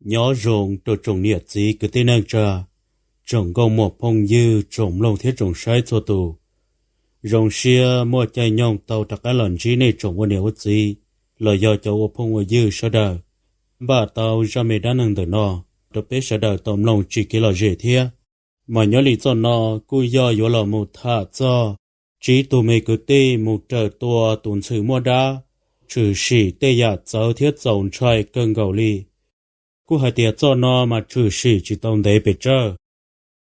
Nyob zoo rau tsoom niam txiv kwv tij neej tsa, tsoom nkauj muam phooj ywg, tsoom mloog thiab tsoom saib txhua tus. Zoo siab muaj caij nyoog tau rov qab los ntsib nej tsoom ua niam ua txiv los yog cov ua phooj ua ywg sawv daws, npaj tau zaj me dab neeg ntawm no rau peb sawv daws tau mloog tsim kev lom zem thiab. Mas nyob li txoj no kuj yog yuav los mus tham txog tsib tug me kwv tij mus raws tua tus ntxhw muaj dab, tshwm sim tej yam txawv thiab txaus ntshai kawg nkaus li. Kuj hais tias txoj no mas tshwm sim tsis tau ntev pes tsawg,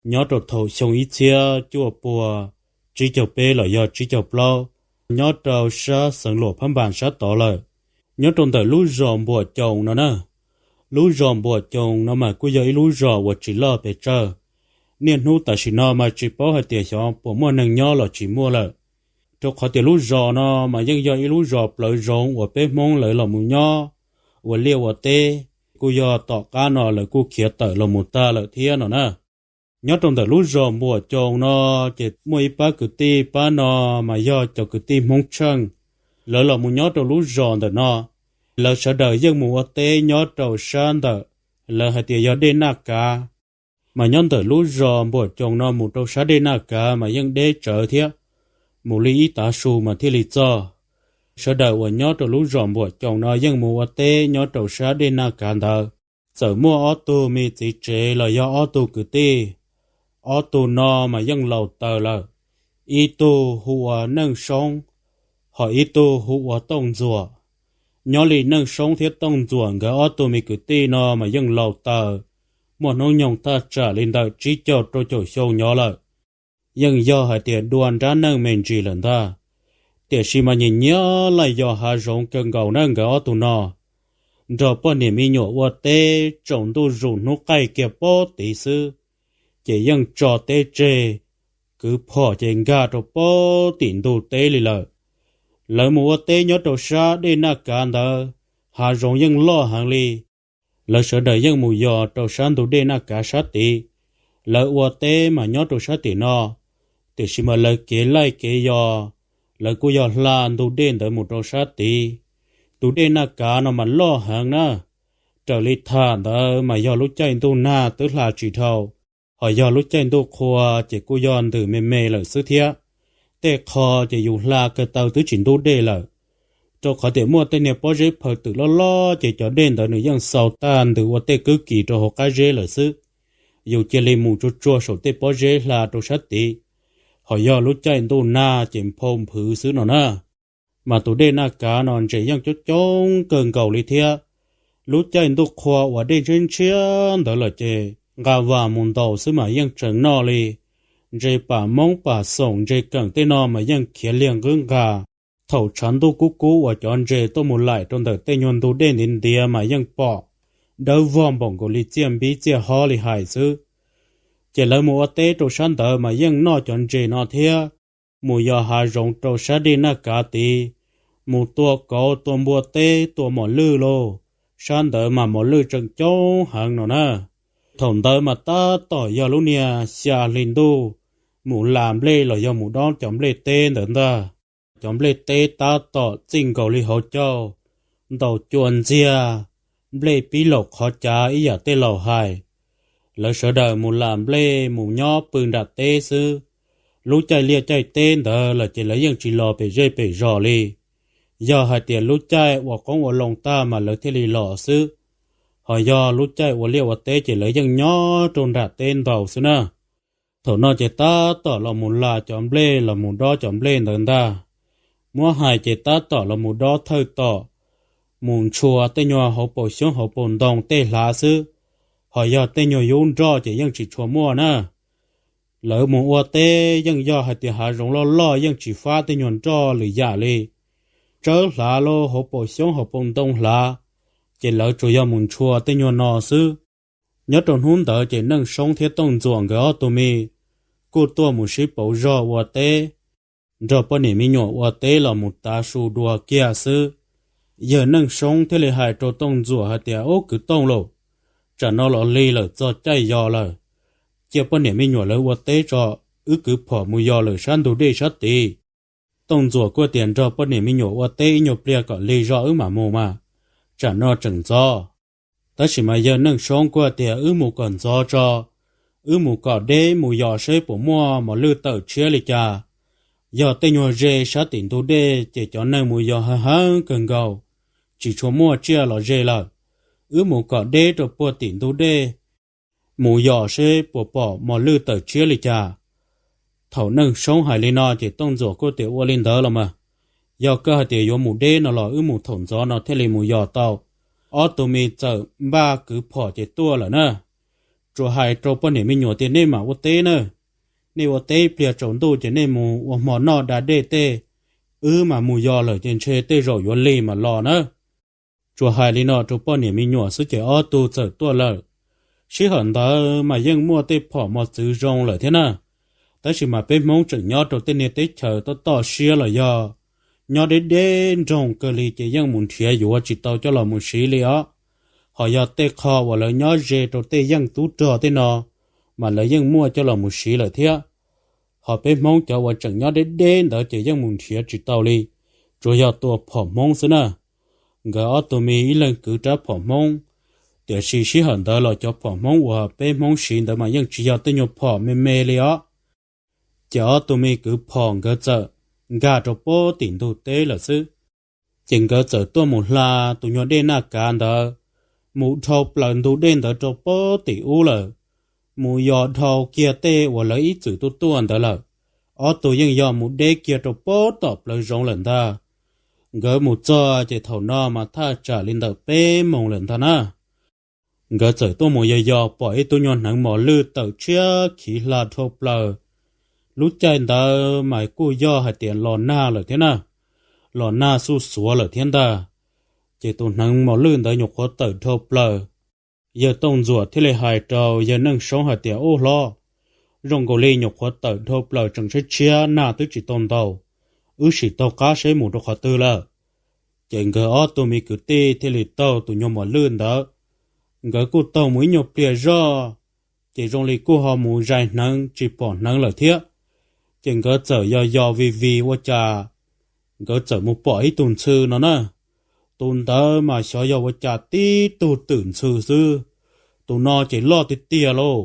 nyob rau thaum xyoo ib txhiab cuaj pua tsib caug peb los yog tsib caug plaub, nyob rau sab xeev Luam Phab Npas sab tod lawm, nyob rau ntawm lub zos Npuam Coos no na. Lub zos Npuam Coos no mas kuj yog ib lub zos uas tsis loj pes tsawg. Niaj hnub tam sim no mas tsis paub hais tias xyov puas muaj neeg nyob los tsis muaj lawm, rau qhov tias lub zos no mas yeej yog ib lub zos plawv zoov uas peb Hmoob lawv los mus nyob ua liaj ua teb, kuj yog tom qab no lawv kuj khiav tawm los mus tag lawm thiab no na. Nyob rau ntawm lub zos Npuam Coos no ces muaj ib pab kwv tij, pab no mas yog cov kwv tij Hmoob Tsheej, lawv los mus nyob rau lub zos ntawm no. Lawv sawv daws yeej mus ua teb nyob rau sab ntawm lawv hais tias yog dej Naj Kav. Mas nyob ntawm lub zos Npuam Coos no mus rau sab dej Naj Kav mas yeej deb tsawv thiab, mus li ib tav su mas thiaj li txog. Sawv daws uas nyob rau lub zos Npuam Coos no yeej mus ua teb nyob rau sab dej Naj Kav ntawd. Txawm muaj ob tug me txiv tsev los yog ob tug kwv tij, ob tug no mas yeej laus taws lawm. Ib tug hu ua Neej Soob, ho ib tug hu ua Tooj Ntxuam. Nyob li Neej Soob thiab Tooj Ntxuam nkawd ob tug me kwv tij no mas yeej laus taws, muaj hnub nyoog thaj tsam li ntawm tsib caug rau caum xyoo nyob lawm, yeej yog hais tias dua nrab neej me ntsis lawm ntag. Tiam sis mas nyiam nyiam laij yos hav zoov kawg nkaus na nkawd ob tug no. Nrog poj niam me nyuam ua teb tsaus ntuj zus hnub qaij kiag pob tid xwb, ces yeej tso teb tseg, kwv phom ces nkag rau pob tim ntug teb li lawm. Lawv mus ua teb nyob rau sab dej Naj Kav ntawd, hav zoov yeej loj heev li. Lawv sawv daws yeej mus yos rau sab ntug dej Naj Kav sab tid. Lawv ua teb mas nyob rau sab tim no, tiam sis mas lawv kev laij kev yos, lawv kuj yog hla ntug dej ntawd mus rau sab tid. Tus dej Naj Kav no mas loj heev na. Raws li tham ntawd mas yog lub caij ntuj nag twb hla tsis dhau, ho yog lub caij ntuj qhua ces kuj yog ntws me me lawm xwb thiab. Tej qho ces yus hla ko taw twb tsis ntub dej lawm, rau qhov tias muaj tej niag pob zeb phaw twm loj loj ces cov dej ntawd nws yeej xau tag ntws ua tej kwb kis rau hauv qab zeb lawm xwb. Yus cia li mus tsuag tsuag saum tej pob zeb hla rau sab tid, ho yog lub caij ntuj nag ces nphau nphwv xwb no na. Mas tus dej Naj Kav no ntses yeej coob coob kawg nkaus li thiab. Lub caij ntuj qhua uas dej ntshiab ntshiab ntawd lawm ces nqa vas mus ntaus xwb mas yeej tseem noj li. Ntses pam moob pam xoom ntses keem tej no mas yeej khiav liag nqwb nqa. Thaum tshav ntuj kub kub uas cov ntses tuaj mus laim rau ntawm tej nyuag ntug dej ntiav ntiav mas yeej pom dawb vog npaum nkaus li txiaj npib txiaj hob li hais xwb. Ces lawv mus ua teb rau sab ntawd mas yeej noj cov ntses no thiab. Mus yos hav zoov rau sab dej Naj Kav tid, mus tua kauv tua npua teb tua mos lwj lauj, sab ntawd mas mos lwj tseem coob heev no na. Thaum ntawd mas tab tom yog lub niag xya hli ntuj, mus las nplej los yog mus dob cov nplej teb ntawd ntag. Cov nplej teb tab tom txij nkaus li hauv caug, ntaus cua ntxiag, nplej pib laum qhov cav ib yam tej laus hais. Lawv sawv daws mus las nplej mus nyob pw nram teb xwb. Lub caij liaj caij teb ntawd lawm ces lawv yeej tsis los pem zej pem zos li. Yog hais tias lub caij ua qoob ua loo tag mas lawv thiaj li los xwb, ho yog lub caij ua liaj ua teb ces lawv yeej nyob rau nram teb ntaus xwb na. Thaum no ces tab tom los mus las cov nplej los mus dob cov nplej ntawd ntag. Muab hais ces tab tom los mus dob thawj tom, mus ntshua tej nyuag hauv paus xyoob hauv paus ntoo tej hlav xwb, ho yog tej nyuag yub nroj ces yeej tsis tshua muaj na. Lawv mus ua teb yeej yog hais tias hav zoov loj loj yeej tsis fab tej nyuag nroj lwm yam li. Tsawb hlav los hauv paus xyoob hauv paus ntoo hlav, ces lawv tsuas yog mus ntshua tej nyuag no xwb. Nyob rau hnub ntawd ces Neej Soob thiab Tooj Ntxuam nkawd ob tug me kuj tuaj mus sib pauv zog ua teb, nrog poj niam me nyuam ua teb los mus tav su dua kiag xwb. Yawg Neej Soob thiaj li hais rau Tooj Ntxuam hais tias, Ub kwv Tooj lauj, tsam no los lig lawm txog caij yos lawm, cia poj niam me nyuam lawv ua teb tso, wb kwv phom mus yos lawm sab ntug dej sab tid. Tooj Ntxuam kuj tias, Nrog poj niam me nyuam ua teb ib nyuag pliag kom lig zog wb mam mus mas, tsam no tseem ntxov. Tab sis mas yawg Neej Soob kuj tias, Wb mus kom ntxov tso, wb mus kom deb mus yos seb puas muaj mos lwj tawm tshiab li cas. Yog tej nyuag ze sab tim ntug dej ces cov neeg mus yos heev heev kawg nkaus, tsis tshua muaj tsiaj los ze lawm. Wb mus kom deb rau puag tim ntug dej, mus yos seb puas pom mos lwj tawm tshiab li cas. Thaum Neej Soob hais li no ces Tooj Ntxuam kuj tias, Ua li ntawd los mas, yog koj hais tias yuav mus deb no los wb mus thaum ntxov no thiaj li mus yos tau. Ob tug me txawm npaj kwv phom ces tuaj lawm na. Tsuas hais rau poj niam me nyuam tias, Nej mam ua teb na, nej ua teb ib pliag tsaus ntuj ces nej mus ua hmo noj da dej tej, wb mas mus yos lawm ces ntshe tej zaum yuav lig mam los na. Tsuas hais li no rau poj niam me nyuam xwb ces ob tug txawm tuaj lawm. Sij hawm ntawd mas yeej muaj tej phom mos txwv zoo lawm thiab na. Tab sis mas peb Hmoob tseem nyob rau tej niag teb chaws toj toj siab los yog nyob deb deb nroog kawg li ces yeej mus nrhiav yuav tsis tau coj los mus siv li os. Ho yog tej qho uas lawv nyob ze rau tej yeej tub rog tej no, mas lawv yeej muaj coj los mus siv lawm thiab. Ho peb Hmoob cov uas tseem nyob deb deb ntawd ces yeej mus nrhiav tsis tau li, tsuas yog tua phom Hmoob xwb na. Nkawd ob tug me ib leeg kwv rab phom Hmoob, tiam sis sij hawm ntawd los cov phom Hmoob uas peb Hmoob siv ntawd mas yeej tsis yog tej nyuag phom me me li os. Ces ob tug me kwv phom nkawd txawm nkag rau puag tim ntug teb lawm xwb. Ces nkawd txawm tuaj mus hla tus nyuag dej Naj Kav ntawd, mus dhau plaws ntug dej ntawd rau puag tim ub lawm, mus yos dhau kiag tej uas lawv ib txwm tuaj tuaj ntawd lawm. Ob tug yeej yog mus deb kiag rau puag tom plawv zoov lawm ntag. Nkawd mus txog ces thaum no mas thaj tsam li ntawm peb moos lawm ntag na. Nkawd txawm tuaj mus yos yos pom ib tug nyuag hneev mos lwj tawm tshiab khiv hla dhau plaws. Lub caij ntawd mas kuj yog hais tias los nag lawm thiab na, los nag xuj xuav lawm thiab ntag. Ces tus hneev mos lwj ntawd nyuam qhuav tawm dhau plaws. Yawg Tooj Ntxuam thiaj li hais rau yawg Neej Soob hais tias, Ub hlob, zoo nkaus li nyuam qhuav tawm dhau plaws tseem tshiab tshiab, nag twb tsis tau ntaus, wb sim taug qab seb mus rau qhov twg lawm. Ces nkawd ob tug me kwv tij thiaj li taug tus nyuag mos lwj ntawd. Nkawd kuj taug mus ib nyuag pliag zoj, ces zoo li kuj ho mus zais hneev tsis pom hneev lawm thiab. Ces nkawd txawm yos yos vij vij ua cas nkawd txawm mus pom ib tug ntxhw no na. Tus ntawd mas xyov yog ua cas tib tug twm ntxhw xwb. Tus no ces loj tiag tiag lauj,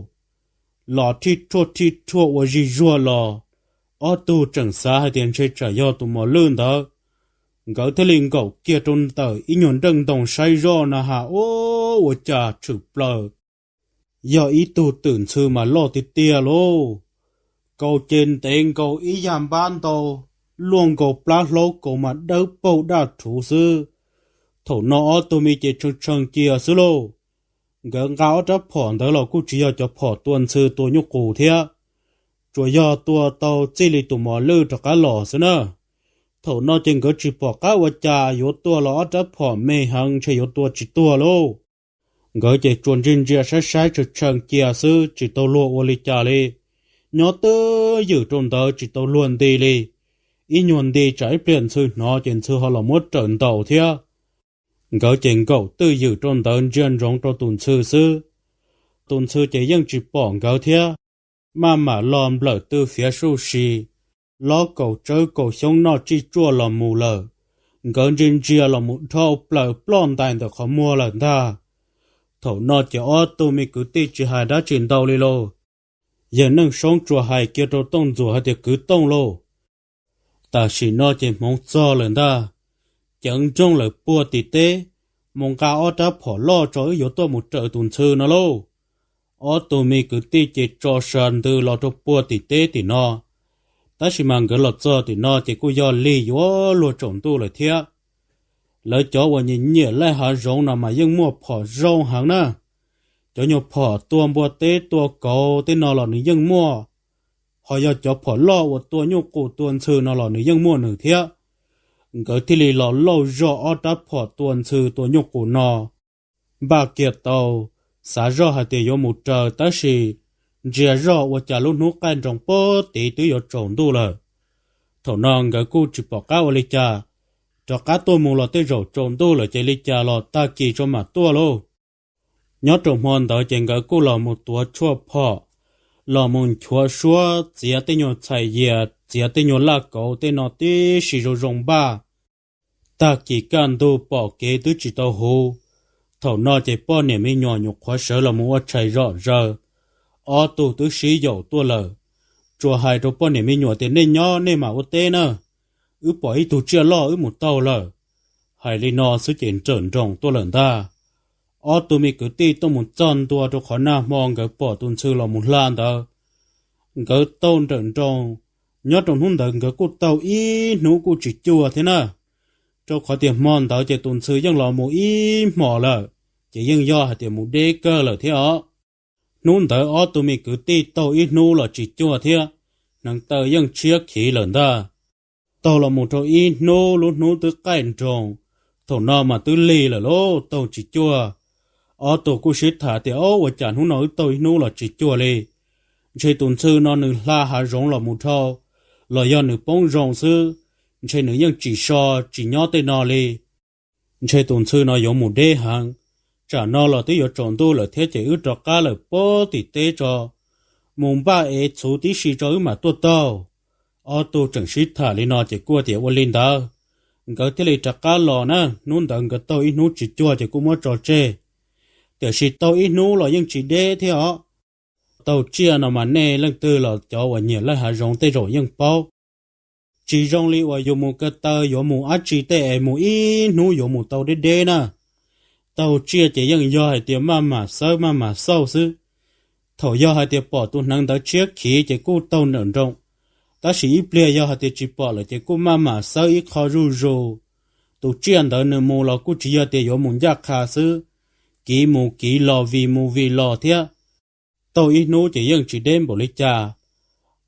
los rhij rhuaj rhij rhuaj ua zig zuag los, ob tug tseem xav hais tias ntshe tsam yog tus mos lwj ntawd. Nkawd thiaj li nkaum kiag rau ntawm ib nyuag nreej ntoo saib zoj na has, ub, ua cas tshwm plaws yog ib tug twm ntxhw mas loj tiag tiag lauj. Kaus ces ntev nkaus ib yag npab ntau, luaj nkaus plab hlaub kaus mas dawb paug daj rhuv xwb. Thaum no ob tug me ces tshee tshee cia xwb lauj. Nkawd nqa ob rab phom ntawd los kuj tsis yog cov phom tua ntxhw tua nyuj qus thiab, tsuas yog tua tau txij li tus mos lwj rov qab los xwb na. Thaum no ces nkawd tsis pom qab ua cas, yuav tua los ob rab phom me heev ntshe yuav tua tsis tuag lauj. Nkawd ces tsuas ntsia ntsia saib saib tshee tshee cia xwb tsis tau luag ua li cas li. Nyob twj ywm rau ntawd tsis tau luag nti li. Ib nyuag nti tsam ib pliag ntxhw hnov ces ntxhw ho los muab raws ntaus thiab. Nkawd ces nkaum twj ywm rau ntawd ntsia ntsoov rau tus ntxhw xwb. Tus ntxhw ces yeej tsis pom nkawd thiab, maj mam los nplawm tw fiav suj si, lob kaus tsawb kaus xyoob noj tsij tsuaj los mus lawm. Nkawd ntsia ntsia los mus dhau plaws ploj ntais ntawm qhov muag lawm ntag. Thaum no ces ob tug me kwv tij tsis hais dab tsi ntau li lauj, yawg Neej Soob tsuas hais kiag rau Tooj Ntxuam hais tias, Kwv Tooj lauj, tam sim no ces hmoov txog lawm ntag, ceev nrooj lawm puag tim teb, mus nqa ob rab phom loj tso, wb yuav tuaj mus raws tus ntxhw no lauj. Ob tug me kwv tij ces tso sa ntws los rau puag tim teb tim no. Tab sis mas nkawd los txog tim no ces kuj yog lig yuav luag tsaus ntuj lawm thiab. Lawv cov uas nyiam nyiam laij hav zoov no mas yeej muaj phom zoo heev na. Cov nyuag phom tua npua teb tua kauv tej no los nws yeej muaj. Ho yog cov phom loj uas tua nyuj qus tua ntxhw no los nws yeej muaj nws thiab. Nkawd thiaj li los lauj zog ob rab phom tua ntxhw tua nyuj qus no, npaj kiag tau, xav zoj hais tias yuav mus raws tab sis ntsia zoj ua cas lub hnub qaij nroos puag tid twb yuav tsaus ntuj lawm. Thaum no nkawd kuj tsis pom qab ua li cas, rov qab tuaj mus los tej zaum tsaus ntuj lawm ces li cas los tag kis tso mam tuaj lauj. Nyob rau hmo ntawd ces nkawd kuj los mus tuav tshuaj phom, los mus nchuav suab txiav tej nyuag txhais yias txiav tej nyuag laj kauv tej no tib si zoo zoo npaj. Tag kis kaj ntug pom kev twb tsis tau huv, Thaum no ces poj niam me nyuam nyuam qhuav sawv los mus ua tshais zom zaws, ob tug twb sib yaum tuaj lawm. Tsuas hais rau poj niam me nyuam tias nej nyob nej mam ua teb na, wb pom ib tug tsiaj loj wb mus taug lawm. Hais li no xwb ces nrawm nroos tuaj lawm ntag. Ob tug me kwv tij tuaj mus txog ntua rau qhov nag hmo nkawd pom tus ntxhw los mus hla ntawd, nkawd taug nrawm nroos. Nyob rau hnub ntawd nkawd kuj taug ib hnub kuj tsis cuag thiab na, rau qhov tias hmo ntawd ces tus ntxhw yeej los mus ib hmos lawm, ces yeej yog hais tias mus deb kawg lawm thiab os. Hnub ntawd ob tug me kwv tij taug ib hnub los tsis cuag thiab, hneev taw yeej tshiab khiv lawm ntag. Taug los mus rau ib hnub lub hnub twb qaij nroos, thaum no mas twb lig lawm lauj taug tsis cuag. Ob tug kuj sib tham tias, Ob, ua cas hnub no wb taug ib hnub los tsis cuag li? Ntshe tus ntxhw no nws hla hav zoov los mus dhau, los yog nws poob zoo xwb, ntshe nws yeej tsis so tsis nyob tej no li. Ntshe tus ntxhw no yuav mus deb heev. Tsam no los twb yuav tsaus ntuj lawm thiab ces wb rov qab lawm puag tim teb tso, mus npaj ev txhuv tib si tso wb mam tuaj taug. Ob tug tseem sib tham li no ces kuj tias ua li ntawd, nkawd thiaj li rov qab los na. Hnub ntawd nkawd taug ib hnub tsis cuag ces kuj muab tso tseg, tiam sis taug ib hnub los yeej tsis deb thiab os. Taug tsiaj no mas nej leej twg los cov uas nyiam laij hav zoov tej zaum yeej paub, tsis zoo li uas yus mus ko taw yuav mus dab tsi tej es mus ib hnub yuav mus tau deb deb na. Taug tsiaj ces yeej yog hais tias maj mam xawb maj mam xauj xwb. Thaum yog hais tias pom tus hneev ntawd tshiab khiv ces kuj taug nrawm nroos, tab sis ib pliag yog hais tias tsis pom lawm ces kuj maj mam xawb ib qho zuj zus. Tus tsiaj ntawd nws mus los kuj tsis yog tias yuav mus ncaj qha xwb, kiv mus kiv los vij mus vij los thiab. Taug ib hnub ces yeej tsis deb npaum li cas.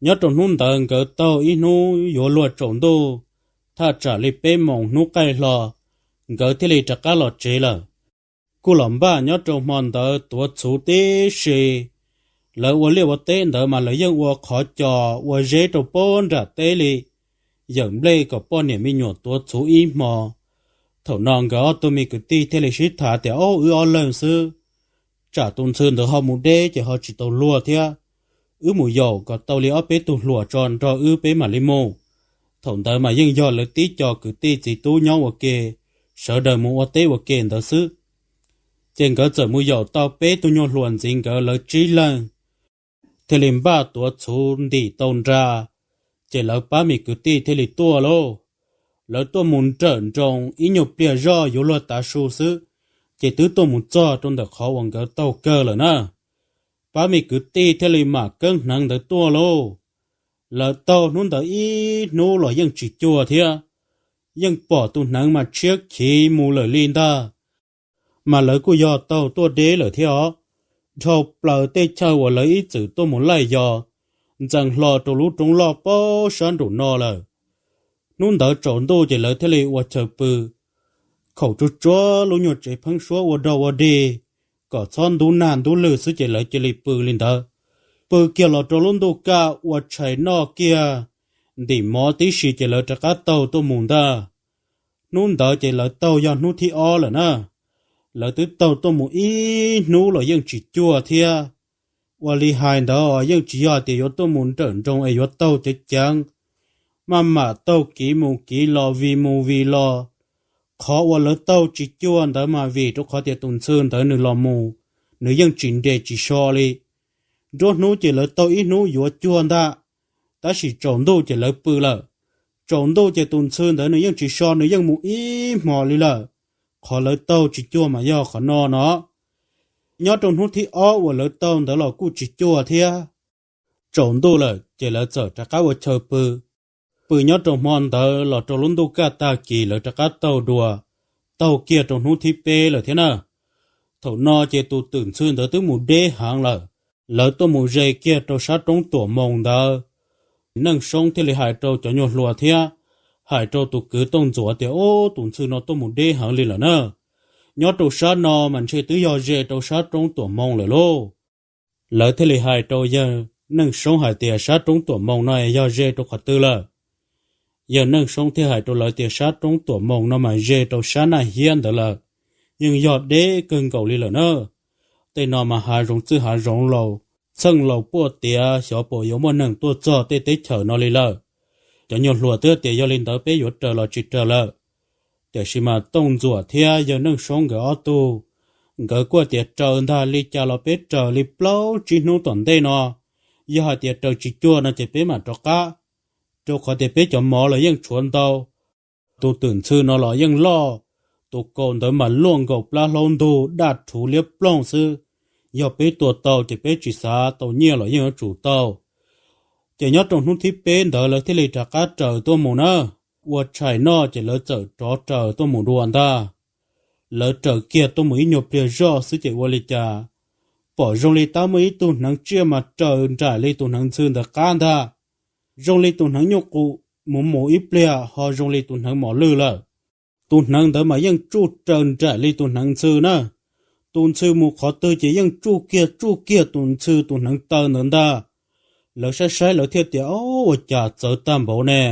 Nyob rau hnub ntawd nkawd taug ib hnub yuav luag tsaus ntuj, thaj tsam li peb moos hnub qaij hlo, nkawd thiaj li rov qab los tsev lawm. Kuj los npaj nyob rau hmo ntawd tuav txhuv tib si. Lawv ua liaj ua teb ntawd mas lawv yeej ua qhov cos ua zeb rau puag nram teb li, yawm nplej kom poj niam me nyuam tuav txhuv ib hmo. Thaum no nkawd ob tug me kwv tij thiaj li sib tham tias, Ob, wb ob leeg xwb, tsam tus ntxhw ntawd ho mus deb ces ho tsis tau luag thiab. Wb mus yaum kom tau li ob peb tug hluas tso nrog wb peb mam li mus. Thaum ntawd mas yeej yog lawv tib co kwv tij txiv tub nyob ua ke, sawv daws mus ua teb ua ke ntawd xwb. Ces nkawd txawm mus yaum tau peb tug nyuag hluas ntxiv nkawd lawv tsib leeg, thiaj li npaj tuav txhuv ntim tau nra, ces lawv pab me kwv tij thiaj li tuaj lauj. Lawv tuaj mus nrawm nroos ib nyuag pliag zoj yuav luag tav su xwb, ces twb tuaj mus txog rau ntawm qhov uas nkawd taug kawg lawm na. Pab me kwv tij thiaj li mam keeb hneev ntawd tuaj lauj. Lawv taug hnub ntawd ib hnub los yeej tsis cuag thiab, yeej pom tus hneev mas tshiab khiv mus lawm li ntag. Mas lawv kuj yog taug tuaj deb lawm thiab os, dhau plaws tej chaw uas lawv ib txwm tuaj mus laij yos, ntxees hlo rau lub roob loj puag sab nraum no lawm. Hnub ntawd tsaus ntuj ces lawv thiaj li ua chaw pw, khaum tsuag tsuag lub nyuag tsev pheeb suab ua dog ua dig, kom txhob ntub nag ntub lwg xwb ces lawv cia li pw li ntawd. Pw kiag los rau lub ntuj kaj ua tshais noj kiag, ntim mov tib si ces lawv rov qab taug tuaj mus ntag. Hnub ntawd ces lawv taug yog hnub thib ob lawm na. Lawv twb taug tuaj mus ib hnub los yeej tsis cuag thiab. Ua li hais ntawd yeej tsis yog tias yuav tuaj mus nrawm nroos es yuav taug ceev ceev, maj mam taug kiv mus kiv los vij mus vij los. Qhov uas lawv taug tsis cuag ntawd mas vim rau qhov tias tus ntxhw ntawd nws los mus, nws yeej tsis nres tsis so li. Nruab hnub ces lawv taug ib hnub yuav cuag ntag, tab sis tsaus ntuj ces lawv pw lawm. Tsaus ntuj ces tus ntxhw ntawd nws yeej tsis so, nws yeej mus ib hmos li lawm. Qhov lawv taug tsis cuag mas yog qhov no no. Nyob rau hnub thib ob uas lawv taug ntawd los kuj tsis cuag thiab. Tsaus ntuj lawm ces lawv txawm rov qab ua chaw pw. Pw nyob rau hmo ntawd los rau lub ntuj kaj tag kis lawv rov qab taug dua, taug kiag rau hnub thib peb lawm thiab na. Thaum no ces tus twm ntxhw ntawd twb mus deb heev lawm. Lawv tuaj mus ze kiag rau sab roob Tuam Moos ntawd. Neej Soob thiaj li hais rau cov nyuag hluas thiab hais rau tus kwv Tooj Ntxuam tias, Ub, tus ntxhw no tuaj mus deb heev li lawm na. Nyob rau sab no mas ntshe twb yog ze rau sab roob Tuam Moos lawm lauj. Lawv thiaj li hais rau yawg Neej Soob hais tias, Sab roob Tuam Moos no yog ze rau qhov twg lawm? Yawg Neej Soob thiaj hais rau lawv tias, Sab roob Tuam Moos no mas ze rau sab Naj Hiab ntawd lawm, yeej yog deb kawg nkaus li lawm na. Tej no mas hav zoov txwj hav zoov laus, txheej laus puaj tiav xyov puas yuav muaj neeg tuaj txog tej teb chaws no li lawm. Cov nyuag hluas twb tias, Yog li ntawd peb yuav raws los tsis raws lawm. Tiam sis mas Tooj Ntxuam thiab yawg Neej Soob nkawd ob tug Nkawd kuj tias raws ntag, li cas los peb raws li plaub tsib hnub tom ntej no, yog hais tias raws tsis cuag no ces peb mam rov qab, rau qhov tias peb cov mov los yeej tshuav ntau, tus twm ntxhw no los yeej loj, tus kaus ntawd mas luaj nkaus plab hlaub ntug daj rhuv liab ploog xwb. Yog peb tua tau ces peb tsis xav tau nyiaj los yeej yuav tsum tau. Ces nyob rau hnub thib peb ntawd lawv thiaj li rov qab raws tuaj mus na. Ua tshais noj ces lawv txawm rov raws tuaj mus dua ntag. Lawv raws kiag tuaj mus ib nyuag pliag zoj xwb ces ua li cas pom zoo li tab muaj ib tug hneev tsiaj mas raws nraim li tus hneev ntxhw ntawd qab ntag. Zoo li tus hneev nyuj qus mus mus ib pliag ho zoo li tus hneev mos lwj lawm. Tus hneev ntawd mas yeej tsuj raws nraim li tus hneev ntxhw na. Tus ntxhw mus qhov twg ces yeej tsuj kiag tsuj kiag tus ntxhw tus hneev taw ntawd ntag. Lawv saib saib lawv thiaj tias, Ob, ua cas txawv tag npaum ne?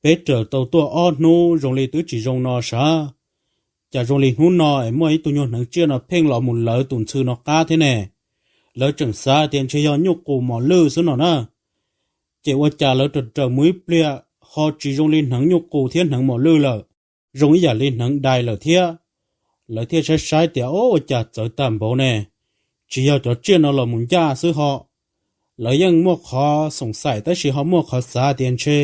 Peb raws tau tuaj ob hnub zoo li twb tsis zoo no sav. Cas zoo li hnub no es muaj ib tug nyuag hneev tsiaj no pheej los mus lawv tus ntxhw no qab thiab ne? Lawv tseem xav tias ntshe yog nyuj qus mos lwj xwb no na. Ces ua cas lawv raws raws mus ib pliag ho tsis zoo li hneev nyuj qus thiab hneev mos lwj lawm, zoo ib yam li hneev dais lawm thiab. Lawv thiaj saib saib tias, Ob, ua cas txawv tag npaum ne? Tsis yog cov tsiaj no los mus ncaj xwb ho. Lawv yeej muaj qhov xoom xaim tab sis ho muaj qhov xav tias ntshe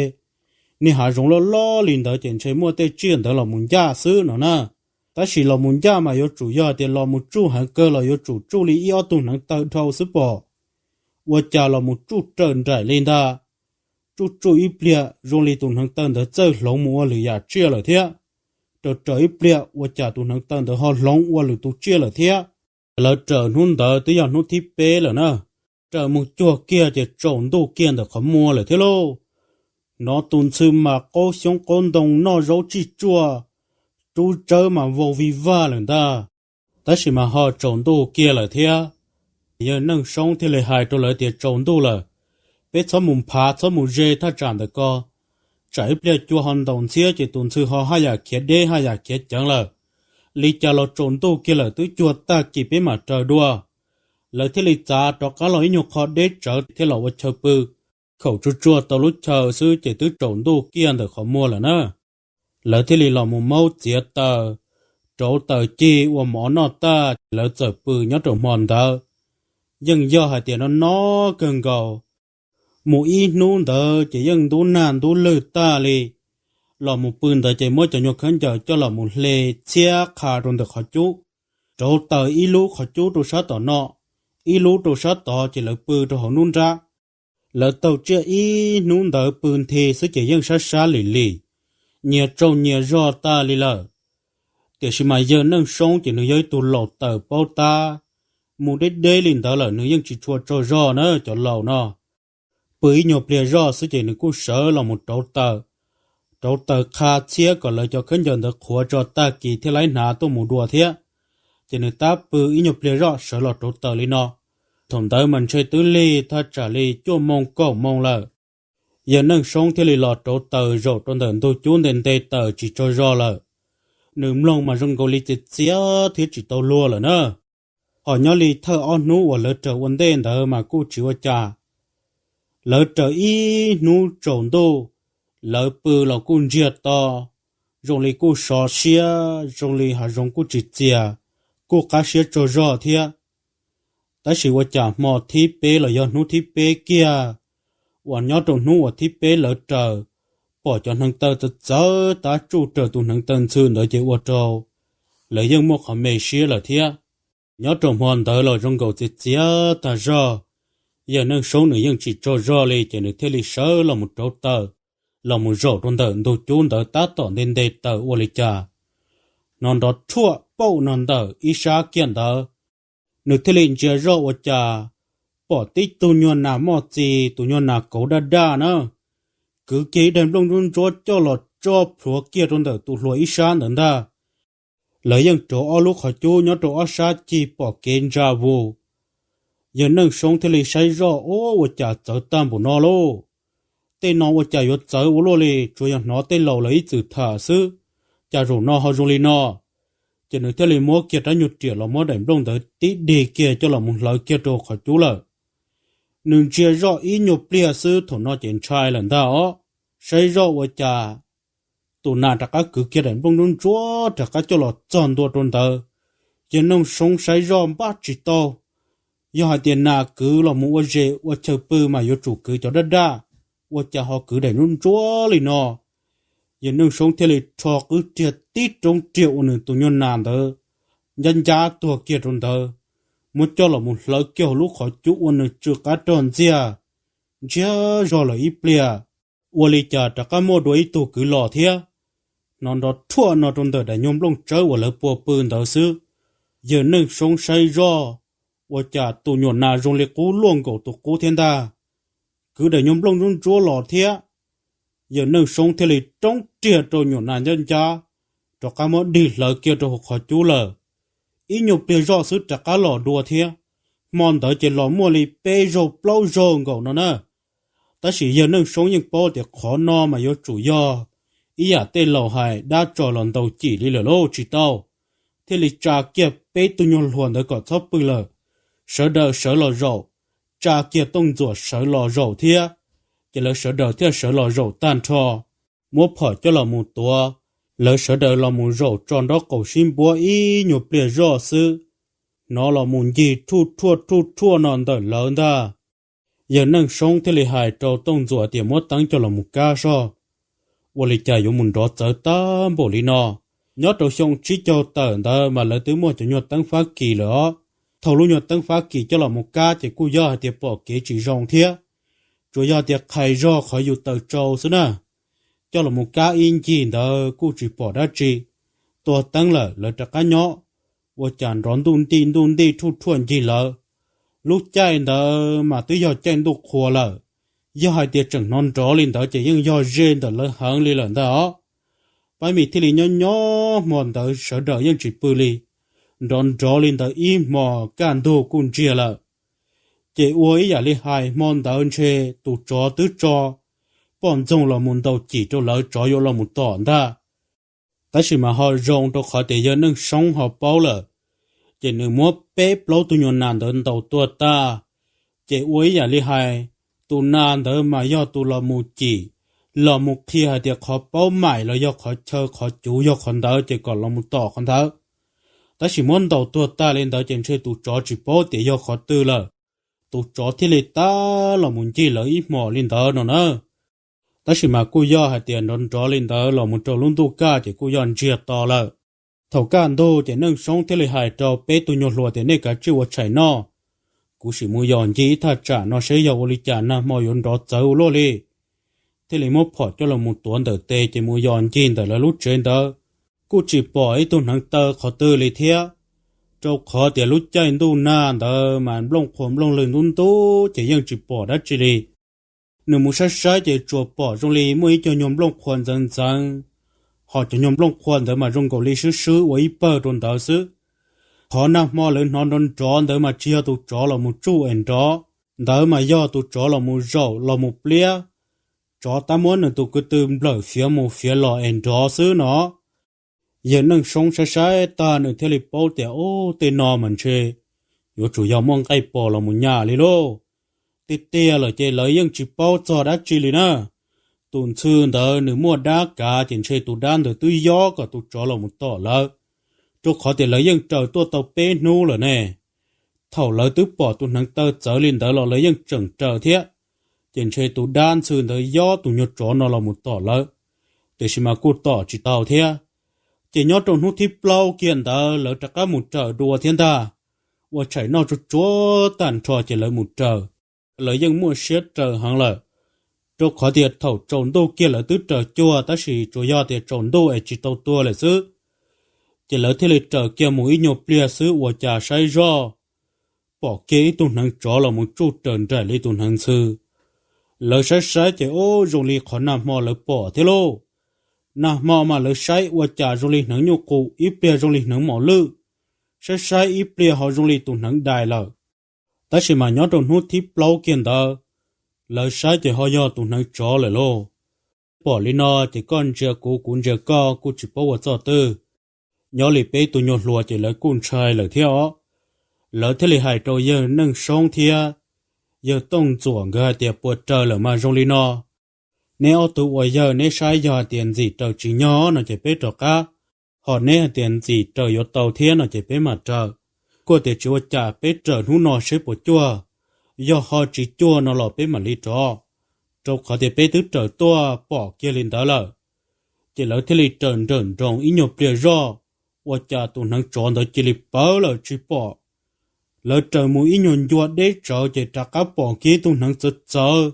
niag hav zoov loj loj li ntawd ces ntshe muaj tej tsiaj ntawd los mus ncaj xwb no na. Tab sis los mus ncaj mas yuav tsum yog tias los mus tsuj heev kawg los yuav tsum tsuj li ib ob tug hneev taw dhau xwb pom. Ua cas los mus tsuj raws nraim li ntag. Tsuj tsuj ib pliag zoo li tus hneev taw ntawd txawj hloov mus ua lwm yam tsiaj lawm thiab. Raws raws ib pliag ua cas tus hneev taw ntawd ho hloov ua lwm tus tsiaj lawm thiab. Lawv raws hnub ntawd twb yog hnub thib peb lawm na. Raws mus cuag kiag ces tsaus ntuj kiag ntawm qhov muag lawm thiab lauj. Hnov tus ntxhw mas qaub xyoob qaub ntoo noj zaub tsij tsuaj, rub tsawb mas vau vig vag lawm ntag. Tab sis mas ho tsaus ntuj kiag lawm thiab. Yawg Neej Soob thiaj li hais rau lawv tias, Tsaus ntuj lawm, peb txhob mus nphav txhob mus ze thaj tsam ntawm ko. Tsam ib pliag cua ho ntaus ntxhiab ces tus ntxhw ho haj yam khiav deb haj yam khiav ceev lawm. Li cas los tsaus ntuj kiag lawm, twb cuag tag kis peb mam raws dua. Lawv thiaj li txav rov qab los ib nyuag qho deb tsawv thiab los ua chaw pw. Khaum tsuag tsuag tau lub chaw xwb ces twb tsaus ntuj kiag ntawm qhov muag lawm na. Lawv thiaj li los mus maub txiav taws, rauv taws cig ua mov noj tag ces lawv txawm pw nyob rau hmo ntawd. Yeej yog hais tias no no kawg nkaus. Mus ib hnub ntawd ces yeej ntub nag ntub lwg tag li. Los mus pw ntawd ces muab cov nyuag khaub ncaws coj los mus hle txhiab qha rau ntawm qhov cub, rauv taws ib lub qhov cub rau sab tom no, ib lub rau sab tod ces lawv pw rau hauv nruab nrab. Lawv taug tsiaj ib hnub ntawd pw nthi xwb ces yeej sab sab lim lim, nyias tsaug nyias zog tag li lawm. Tiam sis mas yawg Neej Soob ces nws yog ib tug laus taws paub tab, mus deb deb li ntawd lawm nws yeej tsis tshua tsaug zog na cov laus no. Pw ib nyuag pliag zoj xwb ces nws kuj sawv los mus rauv taws. Rauv taws qha txhiab kom lawv cov khaub ncaws ntawd qhuav tso tag kis thiaj laib hnav tuaj mus dua thiab. Ces nws tab pw ib nyuag pliag zoj sawv los rauv taws li no. Thaum ntawd mas ntshe twb lig thaj tsam li cuaj moo kaum moo lawm. Yawg Neej Soob thiaj li los rauv taws zaum rau ntawm ntug cub nte nte taws tsis tsaug zog lawm. Nws mloog mas zoo nkaus li txias txias thiab tsis tau luag lawm na. Ho nyob li thawj ob hnub uas lawv raws ua ntej ntawd mas kuj tsis ua cas. Lawv raws ib hnub tsaus ntuj, lawv pw los kuj ntsiag to, zoo li kuj sov siab, zoo li hav zoov kuj tsis txias, kuj qab siab tsaug zog thiab. Tab sis ua cas hmo thib peb los yog hnub thib peb kiag, uas nyob rau hnub uas thib peb lawv raws, pom cov hneev taw txawv txawv tab tsuj raws tus hneev taw ntxhw ntawd ces ua rau lawv yeej muaj qhov me siab lawm thiab. Nyob rau hmo ntawd los zoo nkaus txias txias tag zog, yawg Neej Soob nws yeej tsis tsaug zog li ces nws thiaj li sawv los mus rauv taws, los mus zaum rau ntawm ntug cub ntawd tab tom nte nte taws ua li cas, hnov nrov rhuaj pauj no ntawm ib sab kiag ntawd. Nws thiaj li ntsia zoj ua cas pom tib tug nyuag nas moj txi, tus nyuag nas kauv daj daj na, kwv kiag ib daim nplooj ntsuab ntsuab coj los tso plhuav kiag rau ntawm tus hluas ib sab ntawd ntag. Lawv yeej rauv ob lub qhov cub nyob rau ob sab cig pom kev ntsa vus. Yawg Neej Soob thiaj li saib zoj, Ua cas txawv tag npaum no lauj? Tej no ua cas yuav txawv ua luaj li, tsuas yog hnov tej laus lawv ib txwm tham xwb, cas zaum no ho zoo li no. Ces nws thiaj li muab kiag rab nyuag riam los muab daim nplooj ntawd tib dig kiag coj los mus hlawv kiag rau qhov cub lawm. Nws ntsia zoj ib nyuag pliag xwb thaum no ces ntshai lawm ntag os. Saib zoj ua cas tus nas rov qab kwv kiag daim nplooj ntsuab ntsuab rov qab coj los txog ntua rau ntawd, Yawg Neej Soob saib zoj npaj tsis tau, yog hais tias nas kwv los mus ua zes ua chaw pw mas yuav tsum kwv cov daj daj, ua cas ho kwv daim ntsuab ntsuab li no. Yawg Neej Soob thiaj li rho qwb riag tib roob riag uas nws tus nyuag nas ntawd ncab ncab tuag kiag rau ntawd, muab coj los mus hlawv kiag hauv lub qhov cub ua nws tsw qab rog ntxiag ntsiag zog lawm ib pliag. Ua li cas rov qab muaj dua ib tug kwv los thiab. Hnov nrov rhuaj no rau ntawm daim nyuag nplooj tsawb uas lawv pua pw ntawd xwb, yawg Neej Soob saib zoj, ua cas tus nyuam nas zoo li qub luaj nkaus tus qub thiab ntag. Kwv daim nyuag nplooj ntsuab ntsuab los thiab. Yawg Neej Soob thiaj li roob riag rau nyuam nas ncab ncab, rov qab muab dig hlawv kiag rau hauv qhov cub lawm. Ib nyuag pliag zoj xwb rov qab los dua thiab. Hmo ntawd ces los muaj li peb zaug plaub zaug nkaus no na. Tab sis yawg Neej Soob yeej paub tias qhov no mas yuav tsum yog ib yam tej laus hais dab tso los ntaus cim li lawm lauj, tsis tau. Thiaj li tsa kiag peb tug nyuag hluas ntawd kom txhob pw lawm, sawv daws sawv los zaum, tsa kiag Tooj Ntxuam sawv los zaum thiab. Ces lawv sawv daws thiaj sawv los zaum tag nrho, muab phom coj los mus tuav. Lawv sawv daws los mus zaum tso nraub qaum sib npuab ib nyuag pliag zoj xwb, hnov los mus ncig rhuj rhuaj rhuj rhuaj no ntawm lawv ntag. Yawg Neej Soob thiaj li hais rau Tooj Ntxuam tias muab teeb coj los mus kab soj, ua li cas yuav mus nrov txawv tag npaum li no. Nyob rau xyoo tsib caug tawm ntawd mas lawv twb muaj cov nyuag teeb Fab Kis lawm os. Thaum lub nyuag teeb Fab Kis coj los mus kab ces kuj yog hais tias pom kev tsis zoo thiab, tsuas yog tias qhais zog qhov yus taws tsau xwb na. Coj los mus kab ib ncig ntawd kuj tsis pom dab tsi, tua teeb lawm lawv rov qab nyob, ua cas nrov ntuj nti ntuj nti rhuj rhuaj ncig lawv. Lub caij ntawd mas twb yog caij ntuj qhua lawm, yog hais tias tseem hnov nrov li ntawd ces yeej yog ze ntawm lawv heev li lawm ntag os. Pab Mis thiaj li nyob nyob hmo ntawd sawv daws yeej tsis pw li, nrov nrov li ntawd ib hmos kaj ntug kuj ntsiag lawm. Ces ua ib yam li hais hmo ntawd ntshe tus tsov twb tso poj ntxoog los mus ntaus cim rau lawv, tsov yuav los mus tom ntag. Tab sis mas ho zoo rau qhov tias yawg Neej Soob ho paub lawm, ces nws muab peb plaub tug nyuag nas ntawd ntaus tuag tag. Ces ua ib yam li hais, tus nas ntawd mas yog tus los mus cim, los mus qhia hais tias qhov paub maim los yog qhov chaw qhov cuv yog qhov ntawd ces kom los mus tom qhov ntawd. Tab sis muab ntaus tuag tag li ntawd ces ntshe tus tsov tsis paub tias yog qhov twg lawm, tus tsov thiaj li tab los mus ncig lawv ib hmos li ntawd no na. Tab sis mas kuj yog hais tias nrov nrov li ntawd los mus rau lub ntuj kaj ces kuj yog ntsiag to lawm. Thaum kaj ntug ces Neej Soob thiaj li hais rau peb tug nyuag hluas tias nej kav tsij ua tshais noj, kuv sim mus yos ncig ib thaj tsam no seb yog ua li cas nag hmo yuav nrov txawv ua luaj li. Thiaj li muab phom coj los mus tuav ntawm tes ces mus yos ncig ntawm lawv lub tsev ntawd, kuj tsis pom ib tug hneev taw qhov twg li thiab. Rau qhov tias lub caij ntuj nag ntawd mas nplooj qhuav nplooj lwg ntub ntub ces yeej tsis pom dab tsi li. Nws mus saib saib ces tsuas pom zoo li muaj ib co nyuag nplooj qhuav ntxeev ntxeev, ho cov nyuag nplooj qhuav ntawd mas zoo nkaus li swb swb ua ib pawg rau ntawd xwb. Qhov nag hmo lawv hnov nrov nrov ntawd mas tsis yog tus tsov los mus tsuj es nrov, ntawd mas yog tus tsov los mus zaum los mus pliab, tsov tab muab nws tus ko tw nplawm fiav mus fiav los es nrov xwb no. Yawg Neej Soob saib saib tag nws thiaj li paub tias, ub, tej no mas ntshe yuav tsum yog muaj nqaij pos los mus nyam li lauj. Tiag tiag lawm ces lawv yeej tsis paub txog dab tsi li na. Tus ntxhw ntawd nws muaj dab kav ces ntshe tus dab ntawd twb yob kom tus tsov los mus tom lawv, rau qhov tias lawv yeej raws tuaj tau peb hnub lawm ne. Thaum lawv twb pom tus hneev taw txawv li ntawd los lawv yeej tseem raws thiab, ces ntshe tus dab ntxhw ntawd yob tus nyuag tsov no los mus tom lawv, tiam sis mas kuj tom tsis tau thiab. Ces nyob rau hnub thib plaub kiag ntawd lawv rov qab mus raws dua thiab ntag. Ua tshais noj tsuag tsuag tag nrho ces lawv mus raws. Lawv yeej muaj siab raws heev lawm, rau qhov tias thaum tsaus ntuj kiag lawv twb raws cuag tab sis tsuas yog tias tsaus ntuj es tsis tau tuag lawm xwb. Ces lawv thiaj li raws kiag mus ib nyuag pliag xwb ua cas saib zoj, pom kiag ib tug hneev tsov los mus tsuj raws nraim li tus hneev ntxhw. Lawv saib saib ces ub zoo li qhov nag hmo lawv pom thiab lauj. Nag hmo mas lawv saib ua cas zoo li hneev nyuj qus, ib pliag zoo li hneev mos lwj, saib saib ib pliag ho zoo li tus hneev dais lawm. Tab sis mas nyob rau hnub thib plaub kiag ntawd, lawv saib ces ho yog tus hneev tsov lawm lauj. Pom li no ces koj ntsia kuv kuv ntsia koj kuj tsis paub ua txoj twg. Nyob li peb tus nyuag hluas ces lawv kuj ntshai lawm thiab os. Lawv thiaj li hais rau yawg Neej Soob thiab yawg Tooj Ntxuam nkawd hais tias puas raws lawm mas zoo li no. Neb ob tug ua yawg neb saib yog hais tias ntxim raws tsis nyog no ces peb rov qab. Ho neb hais tias ntxim raws yuav tau thiab no ces peb mam raws. Kuj tias tsis ua cas, peb raws hnub no seb puas cuag, yog ho tsis cuag no los peb mam li rov, rau qhov tias peb twb raws tuaj pom kiag li ntawd lawm. Ces lawv thiaj li raws nrawm nroos ib nyuag pliag zoj, ua cas tus hneev tsov ntawd cia li pawv lawm tsis pom. Lawv raws mus ib nyuag ncua deb tsawv ces rov qab pom kiag tus hneev txawv txawv.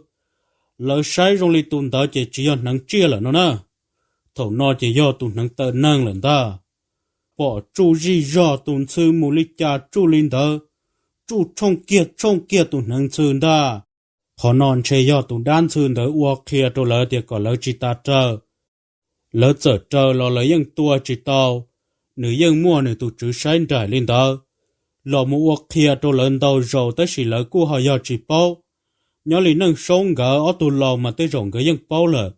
Lawv saib zoo li tus ntawd ces tsis yog hneev tsiaj lawm no na. Thaum no ces yog tus hneev taw neeg lawm ntag. Pom tsuj zij zog, tus ntxhw mus li cas tsuj li ntawd, tsuj tshooj kiag tshooj kiag tus hneev ntxhw ntag. Qhov no ntshe yog tus dab ntxhw ntawd ua qhia rau lawv tias kom lawv tsis tas raws. Lawv txawm raws los lawv yeej tua tsis tau, nws yeej muaj nws tus tswv saib nraim li ntawd, los mus ua qhia rau lawv ntau zaus tab sis lawv kuj ho yog tsis paub. Nyob li Neej Soob nkawd ob tug laus mas tej zaum nkawd yeej paub lawm,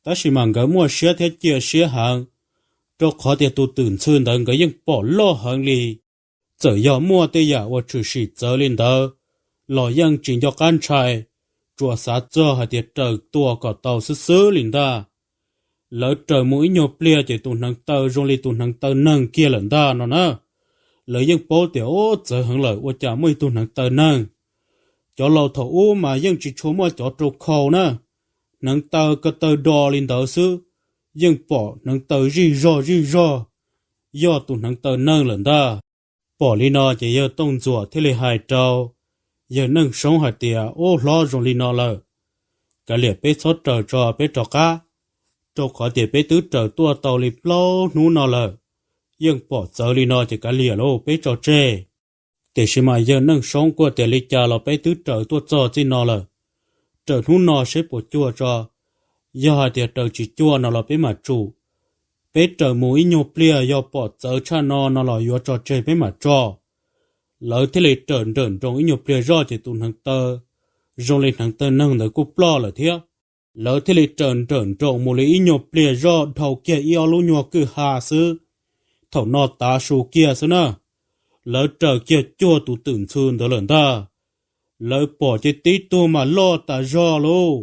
tab sis mas nkawd muaj siab thiab cia siab heev, rau qhov tias tus twm ntxhw ntawd nkawd yeej pom loj heev li. Txawm yog muaj tej yam uas tshwm sim txawv li ntawd los yeej tsis nco qab ntshai, tsuas xav txog hais tias raws tua kom tau xwb xwb li ntag. Lawv raws mus ib nyuag pliag ces tus hneev taw zoo li tus hneev taw neeg kiag lawm ntag no na. Lawv yeej paub tias ub txawv heev lawm, ua cas muaj ib tug hneev taw neeg. Cov laus thaum ub mas yeej tsis tshua muaj cov rau khau na, hneev taw ko taw do li ntawd xwb, yeej pom hneev taw zij zog zij zog, yog tus hneev taw neeg lawm ntag. Pom li no ces yawg Tooj Ntxuam thiaj li hais rau yawg Neej Soob hais tias, ub hlob, zoo li no lawm, kav liam peb txhob raws tso, peb rov qab, rau qhov tias peb twb raws tuaj tau li plaub hnub no lawm, yeej pom txawv li no ces kav liam lauj, peb tso tseg. Tiam sis mas yawg Neej Soob kuj tias, li cas los peb twb raws tuaj txog txij no lawm, raws hnub no seb puas cuag tso, yog hais tias raws tsis cuag no los peb mam tsum. Peb raws mus ib nyuag pliag yog pom txawv tshaj no no los yuav tso tseg peb mam tso. Lawv thiaj li raws nrawm nroos ib nyuag pliag zoj ces tus hneev taw zoo li hneev taw neeg ntawd kuj ploj lawm thiab. Lawv thiaj li raws nrawm nroos mus li ib nyuag pliag zoj dhau kiag ib ob lub nyuag kwj ha xwb. Thaum no tav su kiag xwb na, lawv raws kiag cuag tus twm ntxhw ntawd lawm ntag. Lawv pom ces tib tug mas loj tas zog lauj.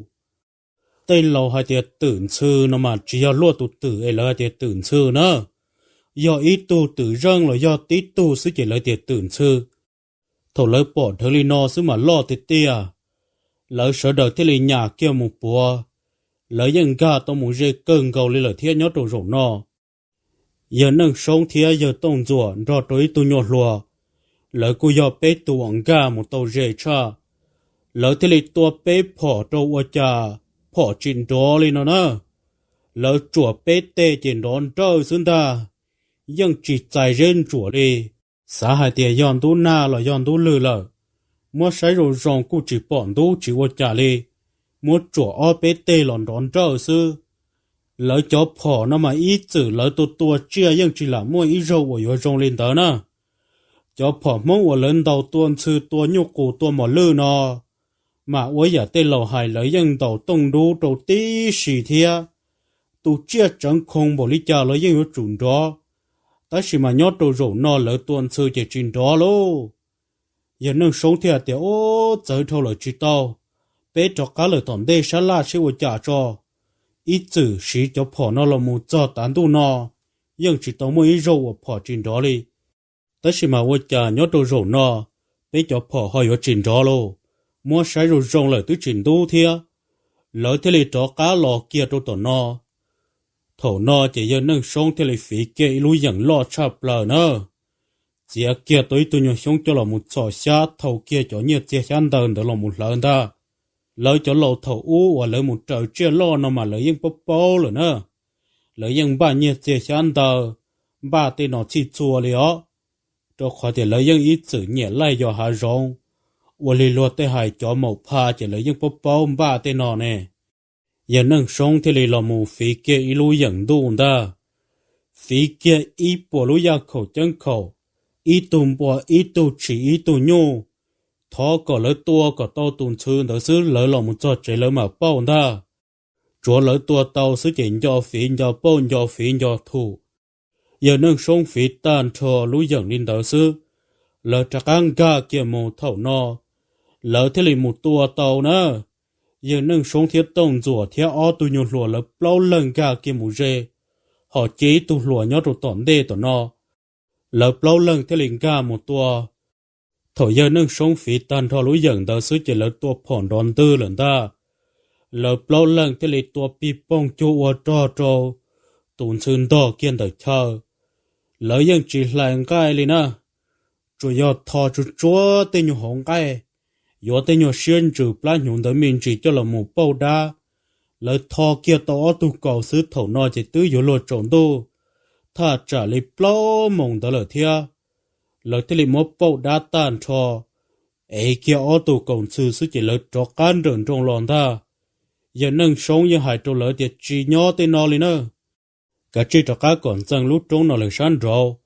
Tej laus hais tias twm ntxhw no mas tsis yog luaj tus twm es lawv hais tias twm ntxhw na, yog ib tug twm zeej los yog tib tug xwb ces lawv tias twm ntxhw. Thaum lawv pom dhawv li no xwb mas loj tiag tiag, lawv sawv daws thiaj li nyas kiag mus puav. Lawv yeej nkag tau mus ze kawg nkaus li lawm thiab nyob rau zaum no. Yawg Neej Soob thiab yawg Tooj Ntxuam nrog rau ib tug nyuag hluas, lawv kuj yog peb tug uas nkag mus tau ze tshaj. Lawv thiaj li tua peb phom rau ua cas phom tsis nrov li no na. Lawv tsuam peb teg ces nrov nrawj xwb ntag, yeej tsis txais zeb ntsuam li. Xav hais tias yog ntub nag los yog ntub lwg lawm, muab saib zoo zoo kuj tsis pom ntub tsis ua cas li, muab tsuam ob peb teg los nrov nrawj xwb. Lawv cov phom no mas ib txwm lawv tua tua tsiaj yeej tsis lam muaj ib zaug uas yuav zoo li ntawd na. Cov phom Hmoob uas lawv ntaus tua ntxhw tua nyuj qus tua mos lwj no, mas ua yam tej laus hais lawv yeej ntaus tooj dub rau tib si thiab. Tus tsiaj tseev khoo npaum li cas los yeej yuav tsum nrov, tab sis mas nyob rau zaum no lawv tua ntxhw ces tsis nrov lauj. Yawg Neej Soob thiaj tias, ub, txawv dhau lawm tsis tau, peb rov qab lawm tom ntej sab laj seb ua cas tso. Ib txwm siv cov phom no los mus txog tav ntuj no, yeej tsis tau muaj ib zaug uas phom tsis nrov li. Tab sis mas ua cas nyob rau zaum no, peb cov phom ho yuav tsis nrov lauj, muab saib zoo zoo lawm twb tsis ntub thiab. Lawv thiaj li rov qab los kiag rau tom no. Thaum no ces yawg Neej Soob thiaj li fiv kiag ib lub yeem loj tshaj plaws na, txiav kiag tau ib tug nyuag xyoob coj los mus txhos xyab thau kiag cov nyiaj txiag xyab ntawv ntawd los mus hlawv ntag. Lawv cov laus thaum ub uas lawv mus raws tsiaj loj no mas lawv yeej paub paub lawm na. Lawv yeej npaj nyiaj txiag xyab ntawv, npaj tej no txhij txhua li os, rau qhov tias lawv yeej ib txwm nyiam laij yos hav zoov. Ua li luag tej hais cov maum pha ces lawv yeej paub paub npaj tej no ne. Yawg Neej Soob thiaj li los mus fiv kiag ib lub yeem ntuj ntag, fiv kiag ib puas lub yaj khaum ceeb khaum, ib tug npua ib tug tshis ib tug nyuj, thov kom lawv tua kom tau tus ntxhw ntawd xwb lawv los mus txog tsev lawv mam pauj ntag. Tsuav lawv tua tau xwb ces nco fiv nco pauj nco fiv nco thum. Yawg Neej Soob fiv tag nrho lub yeem li ntawd xwb, lawv rov qab nkag kiag mus thaum no, lawv thiaj li mus tua tau na. Yawg Neej Soob thiab Tooj Ntxuam thiab ob tug nyuag hluas lawv plaub leeg nkag kiag mus ze, ho cia ib tug hluas nyob rau tom ntej tom no. Lawv plaub leeg thiaj li nkag mus tua. Thaum yawg Neej Soob fiv tag nrho lub yeem ntawd xwb ces lawv tua phom nrov ntwg lawm ntag. Lawv plaub leeg thiaj li tua pig poog cuag ua rog rau tus ntxhw ntog kiag ntawm chaw. Lawv yeej tsis hlais nqaij li na, tsuas yog tho tsuag tsuag tej nyuag hauv nqaij, yuav tej nyuag siab ntsws plab hnyuv ntawd me ntsis coj los mus pauj dab. Lawv tho kiag tau ob tug kaus xwb thaum no ces twb yuav luag tsaus ntuj, thaj tsam li plaub moos ntawd lawm thiab. Lawv thiaj li muab pauj dab tag nrho, ev kiag ob tug kaus ntxhw xwb ces lawv rov qab nrawm nroos los ntag. Yawg Neej Soob yeej hais rau lawv tias tsis nyob tej no li na, kav tsij rov qab kom ntxees lub roob no lawm sab nraud,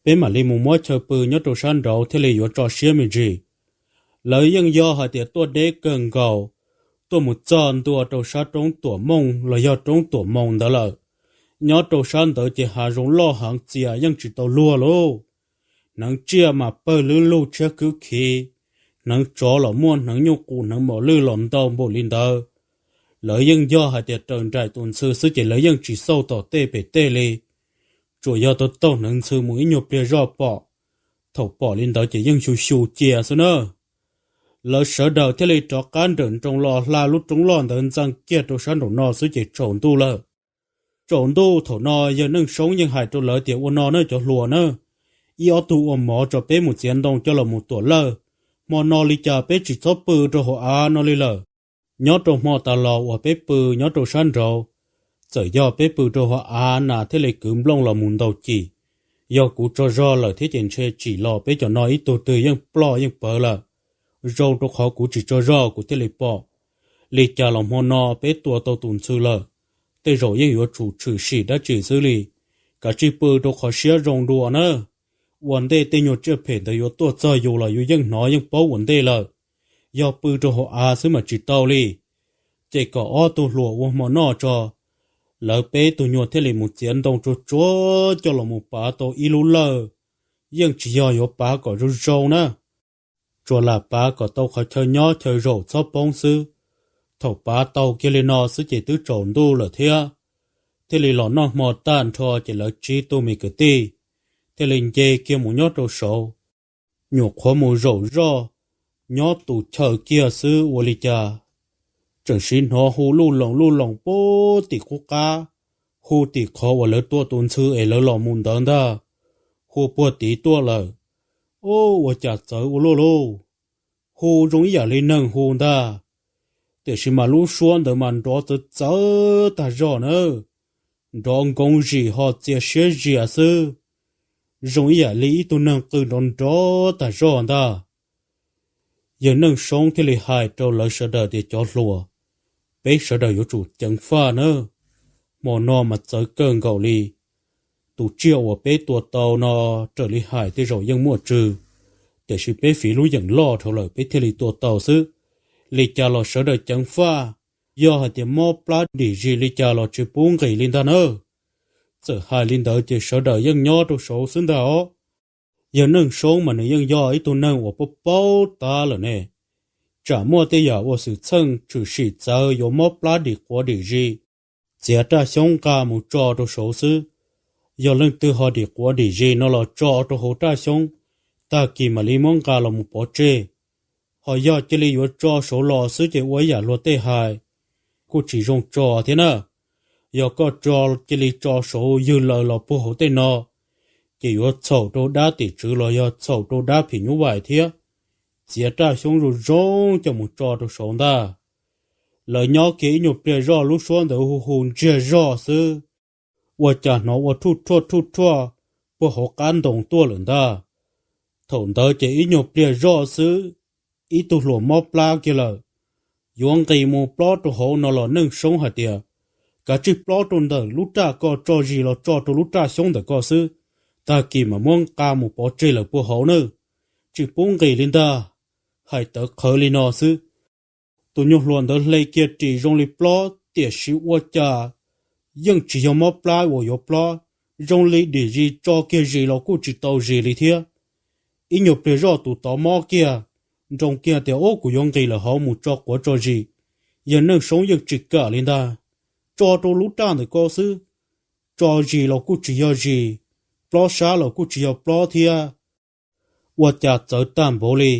peb mam li mus muab chaw pw nyob rau sab nraud thiaj li yuav tso siab me ntsis. Lawv yeej yog hais tias tuaj deb kawg nkaus, tuaj mus txog ntua rau sab roob Tuam Mooj los yog roob Tuam Moos ntawd lawm. Nyob rau sab ntawd ces hav zoov loj heev txias yeej tsis tau luag lauj. Hneev tsiaj mas pawg lwb lug tshiab khwb khiv, hneev tsov los muaj, hneev nyuj qus hneev mos lwj los ntau npaum li ntawd. Lawv yeej yog hais tias raws nraim tus ntxhw xwb ces lawv yeej tsis xauj tom tej pem tej li, tsuas yog tau taug hneev ntxhw mus ib nyuag pliag zoj pom. Thaum pom li ntawd ces yeej xyu xyu cia xwb na. Lawv sawv daws thiaj li rov qab nrawm nroos los hla lub roob loj ntawd ntxees kiag rau sab nraum no xwb ces tsaus ntuj lawm. Tsaus ntuj thaum no yawg Neej Soob yeej hais rau lawv tias ua no na cov hluas na, ib ob tug ua mov tso peb mus txiav ntoo coj los mus tuam lawj, hmo no li cas peb tsis txhob pw rau hauv av no li lawm. Nyob rau hmo tas los uas peb pw nyob rau sab nraud, txawm yog peb pw rau hauv av nas thiaj li kwv nplooj los mus ntaus cim. Yog kuv tsaug zog lawm thiab ces ntshe tsim los peb cov no ib tug twg yeej ploj yeej pawv lawm. Zoo rau qhov kuv tsis tsaug zog kuv thiaj li pom. Li cas los hmo no peb tua tau tus ntxhw lawm, tej zaum yeej yuav tsum tshwm sim dab tsi xwb li. Kav tsij pw rau qhov siab zoo dua na. Ua ntej tej nyuag tsiaj phem ntawd yuav tuaj txog yus los yus yeej hnov yeej paub ua ntej lawm. Yog pw rau hauv av xwb mas tsis tau li. Ces kom ob tug hluas ua hmo noj tso. Lawv peb tug nyuag thiaj li mus txiav ntoo tsuag tsuag coj los mus pav tau ib lub lawj. Yeej tsis yog yuav pav kom zoo zoo na, tsuas lam pav kom tau qhov chaw nyob chaw zaum txhob poob xwb. Thaum pav tau kiag li no xwb ces twb tsaus ntuj lawm thiab. Thiaj li los noj hmo tag nrho ces lawv tsib tug me kwv tij thiaj li nce kiag mus nyob rau saud. Nyuam qhuav mus zaum zoj nyob tus chaw kiag xwb ua li cas tseem siv hnov hu luj loos luj loos puag tim qub qab, hu tim qhov uas lawv tua tus ntxhw es lawv los mus ntawd ntag. Hu puag tid tuaj lawm. Ub, ua cas txawv ua luaj lauj. Hu zoo ib yam li neeg hu ntag, tiam sis mas lub suab ntawd mas nrov txawv txawv tag zog na, nrov nkoov zim ho txia siab zias xwb, zoo ib yam li ib tug neeg qw nrov nrov tag zog ntag. Yawg Neej Soob thiaj li hais rau lawv sawv daws tias cov hluas, peb sawv daws yuav tsum ceev faj nawb. Hmo no mas txawv kawg nkaus li. Tus tsiaj uas peb tua tau no, raws li hais tej zaum yeej muaj tswv, tiam sis peb fiv lub yeem loj dhau lawm peb thiaj li tua tau xwb. Li cas los sawv daws ceev faj, yog hais tias mob plab dim zis li cas los tsis pub nqis li ntag nawb. Txawm hais li ntawd ces sawv daws yeej nyob rau saud xwb ntag os. Yawg Neej Soob mas nws yeej yog ib tug neeg uas paub paub tab lawm ne, tsam muaj tej yam uas xwm txheej tshwm sim txawv yuav mob plab dim quav dim zis, txiav raj xyoob nqa mus tso rau saud xwb. Yog leej twg ho dim quav dim zis no los tso rau hauv raj xyoob, tag kis mam li muab nqa los mus pov tseg. Ho yog cia li yuav tso saud los xwb ces ua ib yam luag tej hais, kuj tsis zoo tso thiab na. Yog koj tso, cia li tso saud ywg lawv los puag hauv tej no, ces yuav txhaum rau dab tim tswv los yog txhaum rau dab phim nyuj vais thiab. Txiav raj xyoob zoo zoo coj mus tso rau saud ntag. Lawv nyob kiag ib nyuag pliag zoj lub suab ntawd hu hu ntsiag zog xwb, ua cas hnov ua thuj thuaj thuj thuaj puag hauv qab ntoo tuaj lawm ntag. Thaum ntawd ces ib nyuag pliag zoj xwb, ib tug hluas mob plab kiag lawm, yuav nqis mus plob rau hauv no los Neej Soob hais tias, kav tsij plob rau ntawm lub raj ko tso zis los tso rau lub raj xyoob ntawm ko xwb, tag kis mam muab nqa mus pov tseg lawm puag hauv nawb, tsis pub nqis li ntag. Hais tawv qhawv li no xwb, tus nyuag hluas ntawd hle kiag ris zoo li plob tiam sis ua cas yeej tsis yog mob plab uas yuav plob, zoo li dim zis tso kiag zis los kuj tsis tau zis li thiab. Ib nyuag pliag zoj tus tod mob kiag, nroo kiag tias ub kuv yuav nqis lawm hauv mus tso quav tso zis, yawg Neej Soob yeej tsis kam li ntag, tso rau lub raj ntawm ko xwb, tso zis los kuj tsis yog zis, plob sab los kuj tsis yog plob thiab. Ua cas txawv tag npaum li,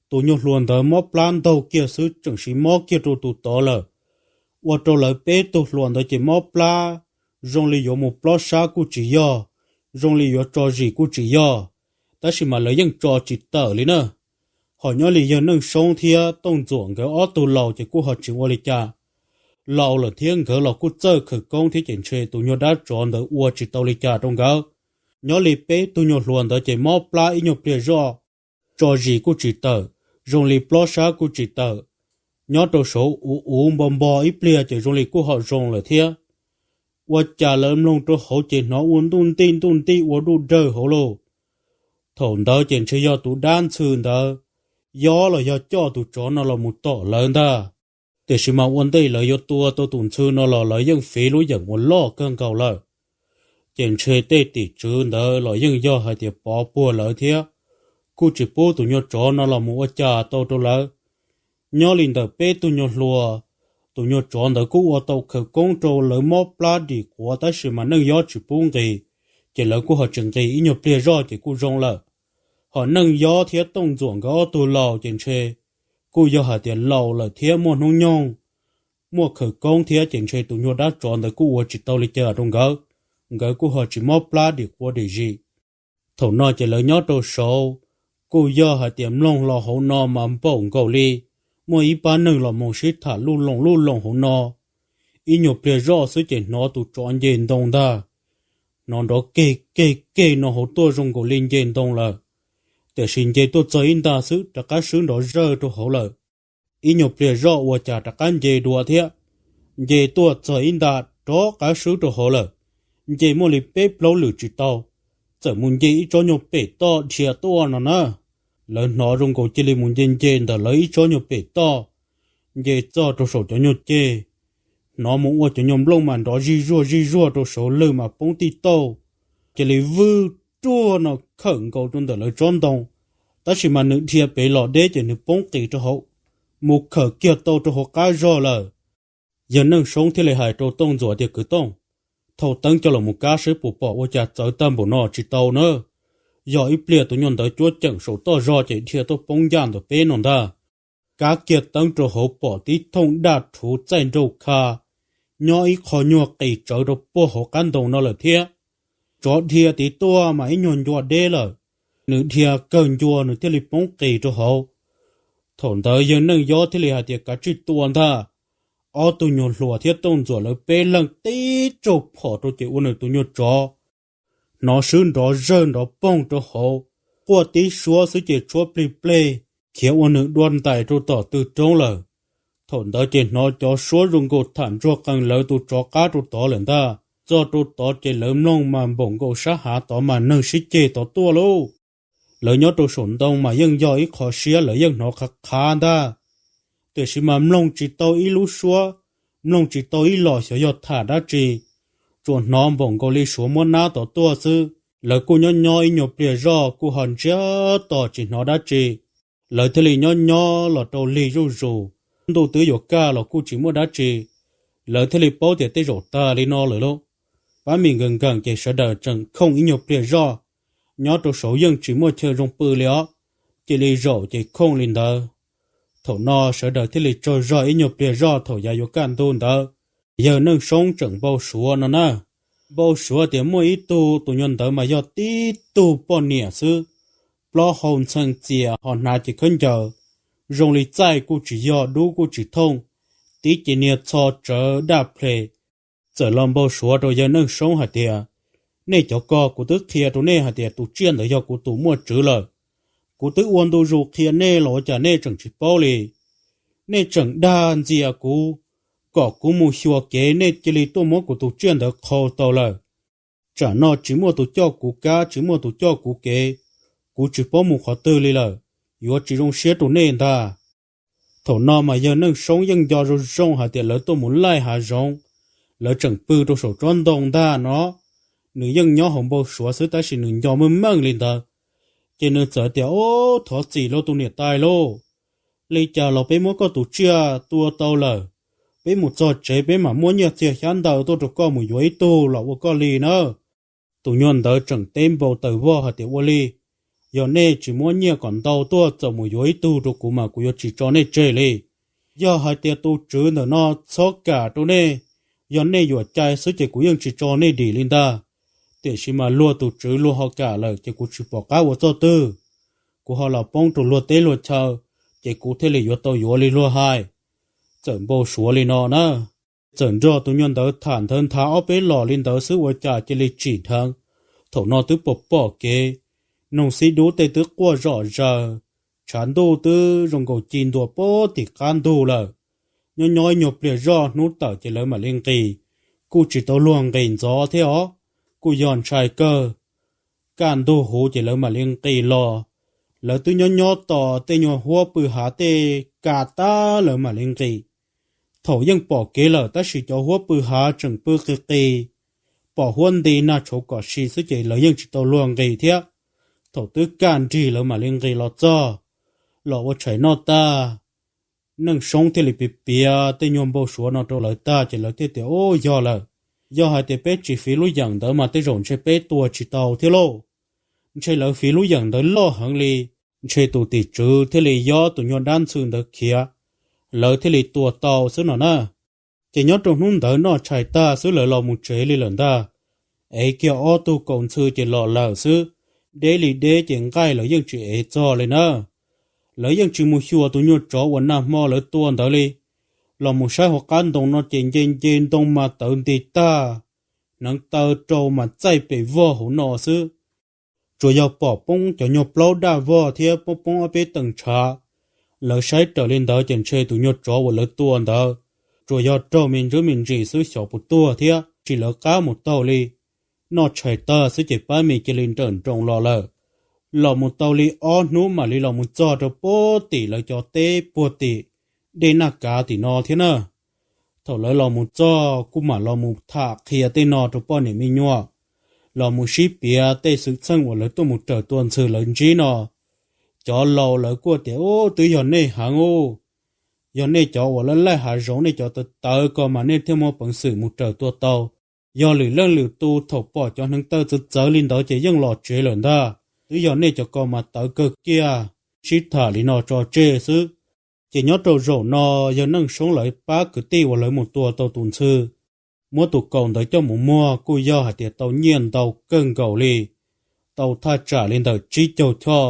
tus nyuag hluas ntawd mob plab ntaug kiag xwb tseem siv mob kiag rau tus tod lawm. Ua rau lawv peb tug hluas ntawd ces mob plab, zoo li yuav mus plob sab kuj tsis yog, zoo li yuav tso zis kuj tsis yog, tab sis mas lawv yeej tso tsis tawm li na. Hos nyob li yawg Neej Soob thiab Tooj Ntxuam nkawd ob tug laus ces kuj ho tsis ua li cas. Laus lawm thiab nkawd los kuj txawj khawv koob thiab ces ntshe tus nyuag dab tsov ntawd ua tsis tau li cas rau nkawd. Nyob li peb tug nyuag hluas ntawd ces mob plab ib nyuag pliag zoj, tso zis kuj tsis tawm, zoo li plob sab kuj tsis tawm. Nyob rau saud uv uv npo npo ib pliag ces zoo li kuj ho zoo lawm thiab. Ua cas lawv mloog rau hauv ces hnov ua ntuj ntij ntuj ntij ua duj dawg hauv lauj. Thaum ntawd ces ntshe yog tus dab ntxhw ntawd yob los yog coj tus tsov no los mus tom lawv ntag. Tiam sis mas ua ntej lawv yuav tua tau tus ntxhw no los lawv yeej fiv lub yeem uas loj kawg nkaus lawm. Ces ntshe tej tim tswv ntawd los yeej yog hais tias pov puag lawv thiab, kuj tsis pub tus nyuag tsov no los mus ua cas tau rau lawv. Nyob li ntawm peb tug nyuag hluas, tus nyuag tsov ntawd kuj ua tau khawv koob rau lawv mob plab dim quav tab sis mas Neej Yob tsis pub nqis, ces lawv kuj ho tsis nqis ib nyuag pliag zoj ces kuj zoo lawm. Hos Neej Yob thiab Tooj Ntxuam nkawd ob tug laus ces ntshe kuj yog hais tias laus lawm thiab muaj hnub nyoog, muaj khawv koob thiab ces ntshe tus nyuag dab tsov ntawd kuj ua tsis tau li cas rau nkawd, nkawd kuj ho tsis mob plab dim quav dim zis. Thaum no ces lawv nyob rau saud, kuj yog hais tias mloog los hauv no mas npaum nkaus li muaj ib pab neeg los mus sib tham luj loos luj loos hauv no. Ib nyuag pliag zoj xwb ces hnov tus tsov nce ntoo ntag, hnov nrov keg keg keg no hauv tuaj zoo nkaus li nce ntoo lawm. Tiam sis nce tuaj txog ib nta xwb rov qab swb nrov zawj rau hauv lawm. Ib nyuag pliag zoj ua cas rov qab nce dua thiab, nce tuaj txog ib nta rov qab swb rau hauv lawm. Nce muaj li peb plaub lwm tsis tau, txawm mus nce ib tsob nyuag pem toj dhia tuaj no na. Lawv hnov zoo nkaus cia li mus nce nce ntawm lawv ib tsob nyuag pem toj, nce txog rau saum cov nyuag ceg, hnov mus ua cov nyuag nplooj mas nrov zij zuag zij zuag rau saud lwg mas poob tij tauj, cia li vwj ruag no khawm nkaus rau ntawm lawv tsob ntoo. Tab sis mas nws dhia pem los deb ces nws poob qis rau hauv, mus khawm kiag tau rau hauv qab zog lawm. Yawg Neej Soob thiaj li hais rau Tooj Ntxuam tias, Kwv Tooj, thauj teeb coj los mus kab seb puas pom ua cas txawv tag npaum no tsis tau na. Yog ib pliag tus nyuag ntawd cuab ceem saum toj zog ces dhia tuaj poob ncaj ntawm peb no ntag. Kab kiag teeb rau hauv pom tib thooj daj rhuv txaij nraug kha nyob ib qho nyuag qis tsawv rau puag hauv qab ntoo no lawm thiab. Tsov dhia tid tuaj mas ib nyuag ncua deb lawm, nws dhia kawg ncua nws thiaj li poob qis rau hauv. Thaum ntawd yawg Neej Yob thiaj li hais tias, Kav tsij tua ntag. Ob tug nyuag hluas thiab Tooj Ntxuam lawv peb leeg tib tsaug phom rau ces ua nws tus nyuag tsov hnov swb nrov zawg nrov poog rau hauv, quaj tib suab xwb ces tshuab plig pleg khiav ua nws dua ntais rau tom tw roob lawm. Thaum ntawd ces hnov cov suab zoo nkaus tham ntsuag qees lawv tus tsov qab rau tod lawm ntag. Txog rau tod ces lawv mloog mas npaum nkaus sab hav tod mas neeg sib ceg tod tuaj lauj. Lawv nyob rau saum ntoo mas yeej yog ib qho siab lawv yeej hnov qhav qhav ntag. Tiam sis mas mloog tsis tau ib lub suab, mloog tsis tau ib los xyov yog tham dab tsi, tsuas hnov npaum nkaus li suav muab nab tod tuaj xwb. Lawv kuj nyob nyob ib nyuag pliag zoj kuj ho ntsiag to tsis hnov dab tsi. Lawv thiaj li nyob nyob los rau lig zuj zus, ntuj twb yuav kaj los kuj tsis muaj dab tsi. Lawv thiaj li paub tias tej zaum tag li no lawm lauj. Pab mis nkees nkees ces sawv daws tseem khooj ib nyuag pliag zoj. Nyob rau saud yeej tsis muaj chaw zoo pw li os, cia li zaum ces khooj li ntawd. Thaum no sawv daws thiaj li tsaug zog ib nyuag pliag zoj thaum yav yuav kaj ntug ntawd. Yawg Neej Soob tseem npau suav no na. Npau suav tias muaj ib tug tus nyuag ntawd mas yog tib tug poj niam xwb, plaub hau ntxhee txias ho hnav ces khaub ncaws, zoo li txaij kuj tsis yog dub kuj tsis thooj, tib ce niag txho tsawv daj ple. Txawm los npau suav rau yawg Neej Soob hais tias, Nej cov ko, kuv twb qhia rau nej hais tias tus tsiaj ntawd yog kuv tus muaj tswv lawm. Kuv twb ua ntu zus qhia nej los ua cas nej tseem tsis paub li? Nej tseem dag ntxias kuv, kom kuv mus xyuas kev nej cia li tuaj muab kuv tus tsiaj ntawd qhau tau lawm. Tsam no tsis muaj tus coj kuv kab tsis muaj tus coj kuv kev, kuv tsis paub mus qhov twg li lawm, yuav tsis zoo siab rau nej ntag. Thaum no mas yawg Neej Soob yeej nco zoo zoo hais tias lawv tuaj mus laij hav zoov, lawv tseem pw rau saum tsob ntoo ntag no. Nws yeej nyob hauv npau suav xwb tab sis nws nco meej meej li ntawd. Ces nws txawm tias, Ob, thov txim lauj tus niam tais lauj, li cas los peb muab koj tus tsiaj tua tau lawm, peb mus txog tsev peb mam muab nyiaj txiag xyab ntawv tuaj rau koj mus yuav ib tug los ua koj li na. Tus nyuag ntawd tseem teb npau taws vog hais tias, Ua li, yog nej tsis muab nyiaj kom ntau tuaj txawm mus yuav ib tug rau kuv mas kuv yuav tsis tso nej tseg li. Yog hais tias tus tswv ntawm no txhob kam rau nej, yog nej yuam cai xwb ces kuv yeej tsis tso nej dim li ntag. Tiam sis mas luag tus tswv luag ho kam lawm ces kuv tsis pom qab ua txoj twg. Kuv ho los poob rau luag teb luag chaw, ces kuv thiaj li yuav tau yuav li luag hais. Txawm npau suav li no na. Txawm nrog tus nyuag ntawd tham ntawd nthav ob peb los li ntawd xwb ua cas cia li tsim dheev. Thaum no twb pom pom kev, noog xib dub tej twb quaj zom zaws, tshav ntuj twb zoo nkaus ci ntua puag tim qab ntug lawm. Nyob nyob ib nyuag pliag zoj hnub tawm ces lawv mam li nqis, kuj tsis tau luag nqis ntxov thiab os, kuj yog ntshai kawg. Kaj ntug huv ces lawv mam li nqis los. Lawv twb nyob nyob tos tej nyuag huab pw hav tej ka tag lawv mam li nqis. Thaum yeej pom kev lawm tab sis cov huab pw hav tseem pw qis qis, pom huab nti nag tshauv kom si xwb ces lawv yeej tsis tau luag nqis thiab. Thaum twb kaj nrig lawv mam li nqis los txog, los ua tshais noj tag, Neej Soob thiaj li piav piav tej nyuag npau suav no rau lawv tag ces lawv thiaj tias, Ub, yog lawm. Yog hais tias peb tsis fiv lub yeem ntawd mas tej zaum ntshe peb tua tsis tau thiab lauj. Ntshe lawv fiv lub yeem ntawd loj heev li, ntshe tus tim tswv thiaj li yob tus nyuag dab ntxhw ntawd khiav, lawv thiaj li tua tau xwb no na. Ces nyob rau hnub ntawd noj tshais tag xwb lawv los mus tsev li lawm ntag. Ev kiag ob tug kaus ntxhw ces los lawm xwb, deb li deb ces nqaij lawv yeej tsis ev txog li na. Lawv yeej tsis mus xyuas tus nyuag tsov uas nag hmo lawv tua ntawd li. Los mus saib hauv qab ntoo no ces nce nce ntoo mas tawv nti tag, hneev taw rau mas txaij pes vog hauv no xwb. Tsuas yog pom poob cov nyuag plaub daj vog thiab poob poob ob peb tees ntshav. Lawv saib raws li ntawd ces ntshe tus nyuag tsov uas lawv tua ntawd tsuas yog raug me ntsuj me ntsis xwb xyov puas tuag thiab tsis lawv qab mus taug li. Noj tshais tag xwb ces pab me cia li nrawm nroos los lawm. Los mus tau li ob hnub mam li los mus txog rau puag tim lawv cov teb puag tim dej Naj Kav tim no thiab na. Thaum lawv los mus txog kuj mam los mus tham qhia tej no rau poj niam me nyuam, los mus sib piav tej xwm txheej uas lawv tuaj mus raws tua ntxhw lawv ntsib no. Cov laus lawv kuj tias, Ub, twb yog nej heev ub, yog nej cov uas laj laij hav zoov nej cov tawv tawv ko mas nej thiaj muaj peev xwm mus raws tua tau. Yog lwm leej lwm tus thaum pom cov hneev taw txawv txawv li ntawd ces yeej los tsev lawm ntag. Twb yog nej cov ko mas tawv kawg kiag. Sib tham li no tso tseg xwb. Ces nyob rau zaum no yog Neej Soob lawv pab kwv tij uas lawv mus tua tau tus ntxhw, muab tus kaus ntawd coj mus muag kuj yog hais tias tau nyiaj ntau kawg nkaus li, tau thaj tsam li ntawm tsib caug choj,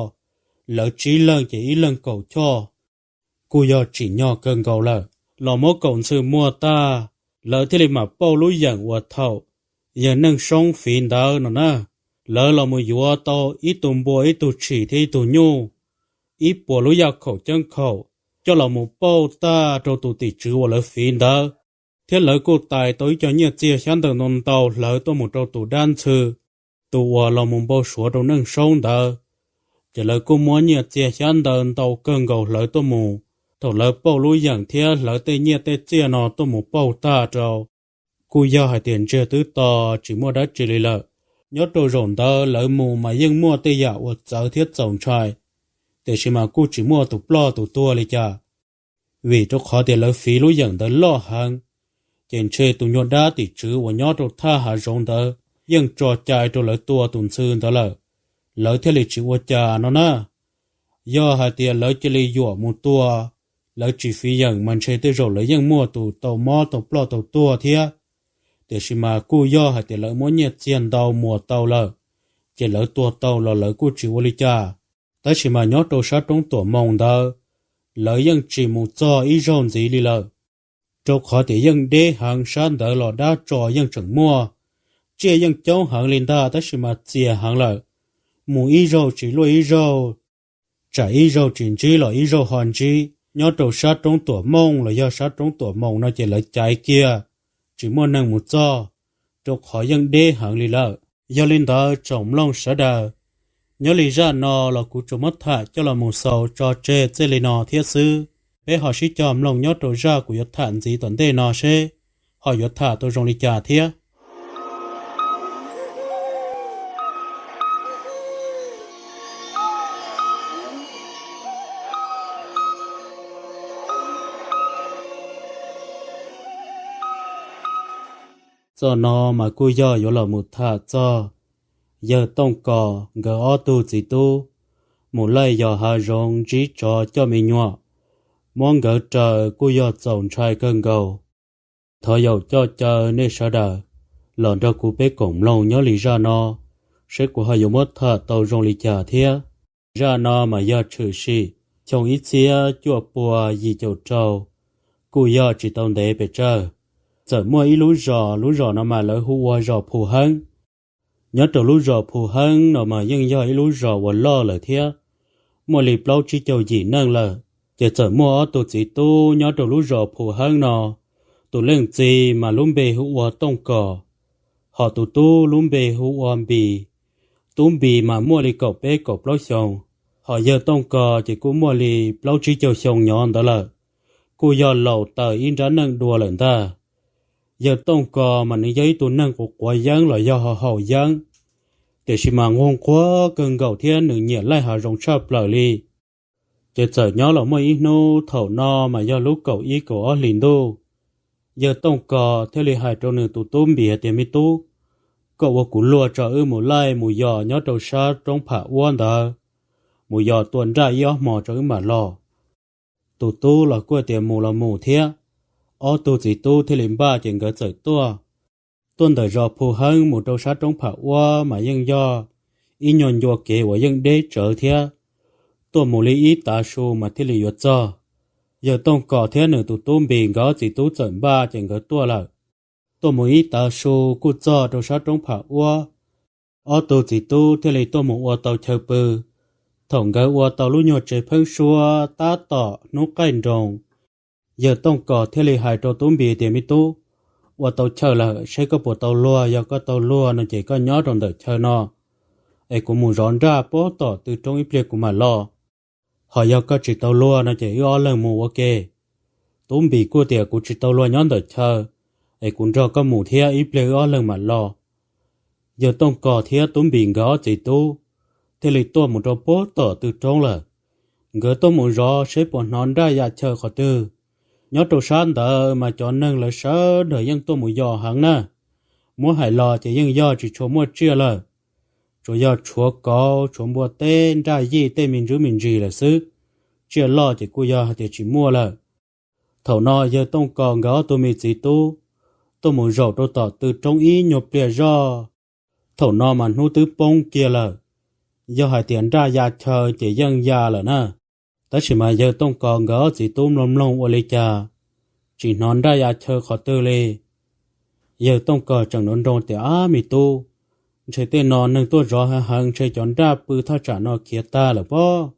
lawv tsib leeg ces ib leeg kaum choj, kuj yog tsim nyog kawg nkaus lawm. Los muab kaus ntxhw muag tag, lawv thiaj li mam pauj lub yeem uas thaum yawg Neej Soob fiv ntawd no na. Lawv los mus yuav tau ib tug npua ib tug tshis thiab ib tug nyuj, ib puas lub yaj khaum ceeb khaum, coj los mus pauj tag rau tus tim tswv uas lawv fiv ntawd, thiab lawv kuj tais tau ib co nyiaj txiag xyab ntawv ntau ntau hlawv tuaj mus rau tus dab ntxhw, tus uas los mus npau suav rau Neej Soob ntawd. Ces lawv kuj muab nyiaj txiag xyab ntawv ntau kawg nkaus hlawv tuaj mus. Thaum lawv pauj lub yeem thiab hlawv tej nyiaj tej txiaj no tuaj mus pauj tag rau, kuj yog hais tias ntsiag twb to tsis muaj dab tsi li lawm. Nyob rau zaum ntawd lawv mus mas yeej muaj tej yam uas txawv thiab txaus ntshai, tiam sis mas kuj tsis muaj tus ploj tus tuag li cas. Vim rau qhov tias lawv fiv lub yeem ntawd loj heev, ces ntshe tus nyuag dab tim tswv uas nyob rau thaj hav zoov ntawd yeej tso cai rau lawv tua tus ntxhw ntawd lawm, lawv thiaj li tsis ua cas no na. Yog hais tias lawv cia li yuam mus tua, lawv tsis fiv yeem mas ntshe tej zaum lawv yeej muaj tus tau mob tau ploj tau tuag thiab. Tiam sis mas kuj yog hais tias lawv muab nyiaj txiag ntau muas tau lawm, ces lawv tua tau los lawv kuj tsis ua li cas. Tab sis mas nyob rau sab roob Tuam Moos ntawd, lawv yeej tsis mus txog ib zaug ntxiv li lawm, rau qhov tias yeej deb heev, sab ntawd los dab tso yeej tseem muaj, tsiaj yeej coob heev li ntag tab sis mas txias heev lawm. Mus ib zaug tsis luaj ib zaug, tsam ib zaug tsis ntsib los ib zaug ho ntsib. Nyob rau sab roob Tuam Moos los yog sab roob Tuam Moos no ces lawv caiv kiag, tsis muaj neeg mus txog, rau qhov yeej deb heev li lawm. Yog li ntawd tsoom mloog sawv daws, nyob li zaj no los kuv tsuas muab tham coj los mus xaus tso tseg txij li no thiab xwb. Peb ho sib cog mloog nyob rau zaj kuv yuav tham ntxiv tom ntej no seb ho yuav tham tau zoo li cas thiab. Txoj no mas kuj yog yuav los mus tham txog yawg Tooj Kos nkawd ob tug txiv tub mus laij yos hav zoov ntsib tsov coj me nyuam, muab nkawd raws kuj yog txaus ntshai kawg nkaus. Thov yaum coj caw nej sawv daws los nrog kuv peb koom mloog nyob li zaj no, seb kuv ho yuav muab tham tau zoo li cas thiab. Zaj no mas yog tshwm sim xyoo ib txhiab cuaj pua yim caum rau, kuj yog tsis tau ntev pes tsawg. Txawm muaj ib lub zos, lub zos no mas lawv hu ua zos Phu Heeb. Nyob rau lub zos Phu Heeb no mas yeej yog ib lub zos uas loj lawm thiab, muaj li plaub tsib caug yim neej lawm. Ces txawm muaj ob tug txiv tub nyob rau lub zos Phu Heeb no, tus leej txiv mas lub npe hu ua Tooj Kos, hos tus tub lub npe hu ua Npis. Tub Npis mas muaj li kaum peb kaum plaub xyoos, hos yawg Tooj Kos ces kuj muaj li plaub tsib caug xyoo nyob ntawd lawm, kuj yog laus taws ib nrab neej dua lawm ntag. Yawg Tooj Kos mas nws yog ib tug neeg quav quav yeeb los yog haus haus yeeb, tiam sis mas nquag nquag kawg nkaus thiab nws nyiam laij hav zoov tshaj plaws li. Ces txawm nyob los muaj ib hnub, thaum no mas yog lub kaum ib kaum ob hlis ntuj, yawg Tooj Kos thiaj li hais rau nws tus tub Npis hais tias, Me tub, koj ua kuv luag tso wb mus laij mus yos nyob rau sab roob Pham Uab ntawd, mus yos tua nraj ib ob hmos tso wb mam los. Tus tub los kuj tias mus los mus thiab. Ob tug txiv tub thiaj li npaj ces nkawd txawm tuaj. Tuaj ntawm zos Phu Heeb mus rau sab roob Pham Uab mas yeej yog ib nyuag ncua kev uas yeej deb tsawv thiab. Tuaj mus li ib tav su mas thiaj li yuav txog. Yawg Tooj Kos thiab nws tus tub Npis nkawd ob txiv tub txawm npaj ces nkawd tuaj lawm. Tuaj mus ib tav su kuj txog rau sab roob Pham Uab. Ob tug txiv tub thiaj li tuaj mus ua tau chaw pw. Thaum nkawd ua tau lub nyuag tsev pheeb suab tab tom hnub qaij nroos, yawg Tooj Kos thiaj li hais rau tub Npis tias, Me tub, ua tau chaw lawm, seb koj puas tau luag, yog koj tau luag no ces koj nyob rau ntawm chaw no, es kuv mus zov nraj pab tom tw roob ib pliag kuv mam los. Hos yog koj tsis tau luag no ces wb ob leeg mus ua ke. Tub Npis kuj tias, Kuv tsis tau luag nyob ntawm chaw, es kuv nrog koj mus thiab ib pliag wb ob leeg mam los. Yawg Tooj Kos thiab tub Npis nkawd ob txiv tub thiaj li tuaj mus rau pab tom tw roob lawm. Nkawd tuaj mus zov seb puas hnov nraj ya chaw qhov twg. Nyob rau sab ntawd mas cov neeg lawv sawv daws yeej tuaj mus yos heev na. Muab hais los ces yeej yog tsis tshua muaj tsiaj lawm, tsuas yog tshuav kauv, tshuav npua teb, nraj yij tej me ntsuj me ntsis lawm xwb. Tsiaj loj ces kuj yog hais tias tsis muaj lawm. Thaum no yawg Tooj Kos nkawd ob tug me txiv tub tuaj mus zaum rau tom tw roob ib nyuag pliag zoj. Thaum no mas hnub twb poob kiag lawm, yog hais tias nraj ya chaw ces yeej ya lawm na. Tab sis mas yawg Tooj Kos nkawd ob txiv tub mloog mloog ua li cas tsis hnov nraj ya chaw qhov twg li. Yawg Tooj Kos tseem nroo nroo tias, Ab me tub, ntshe tej no neeg tuaj zov heev heev ntshe cov nraj pw thaj tsam no khiav tag lawm pob,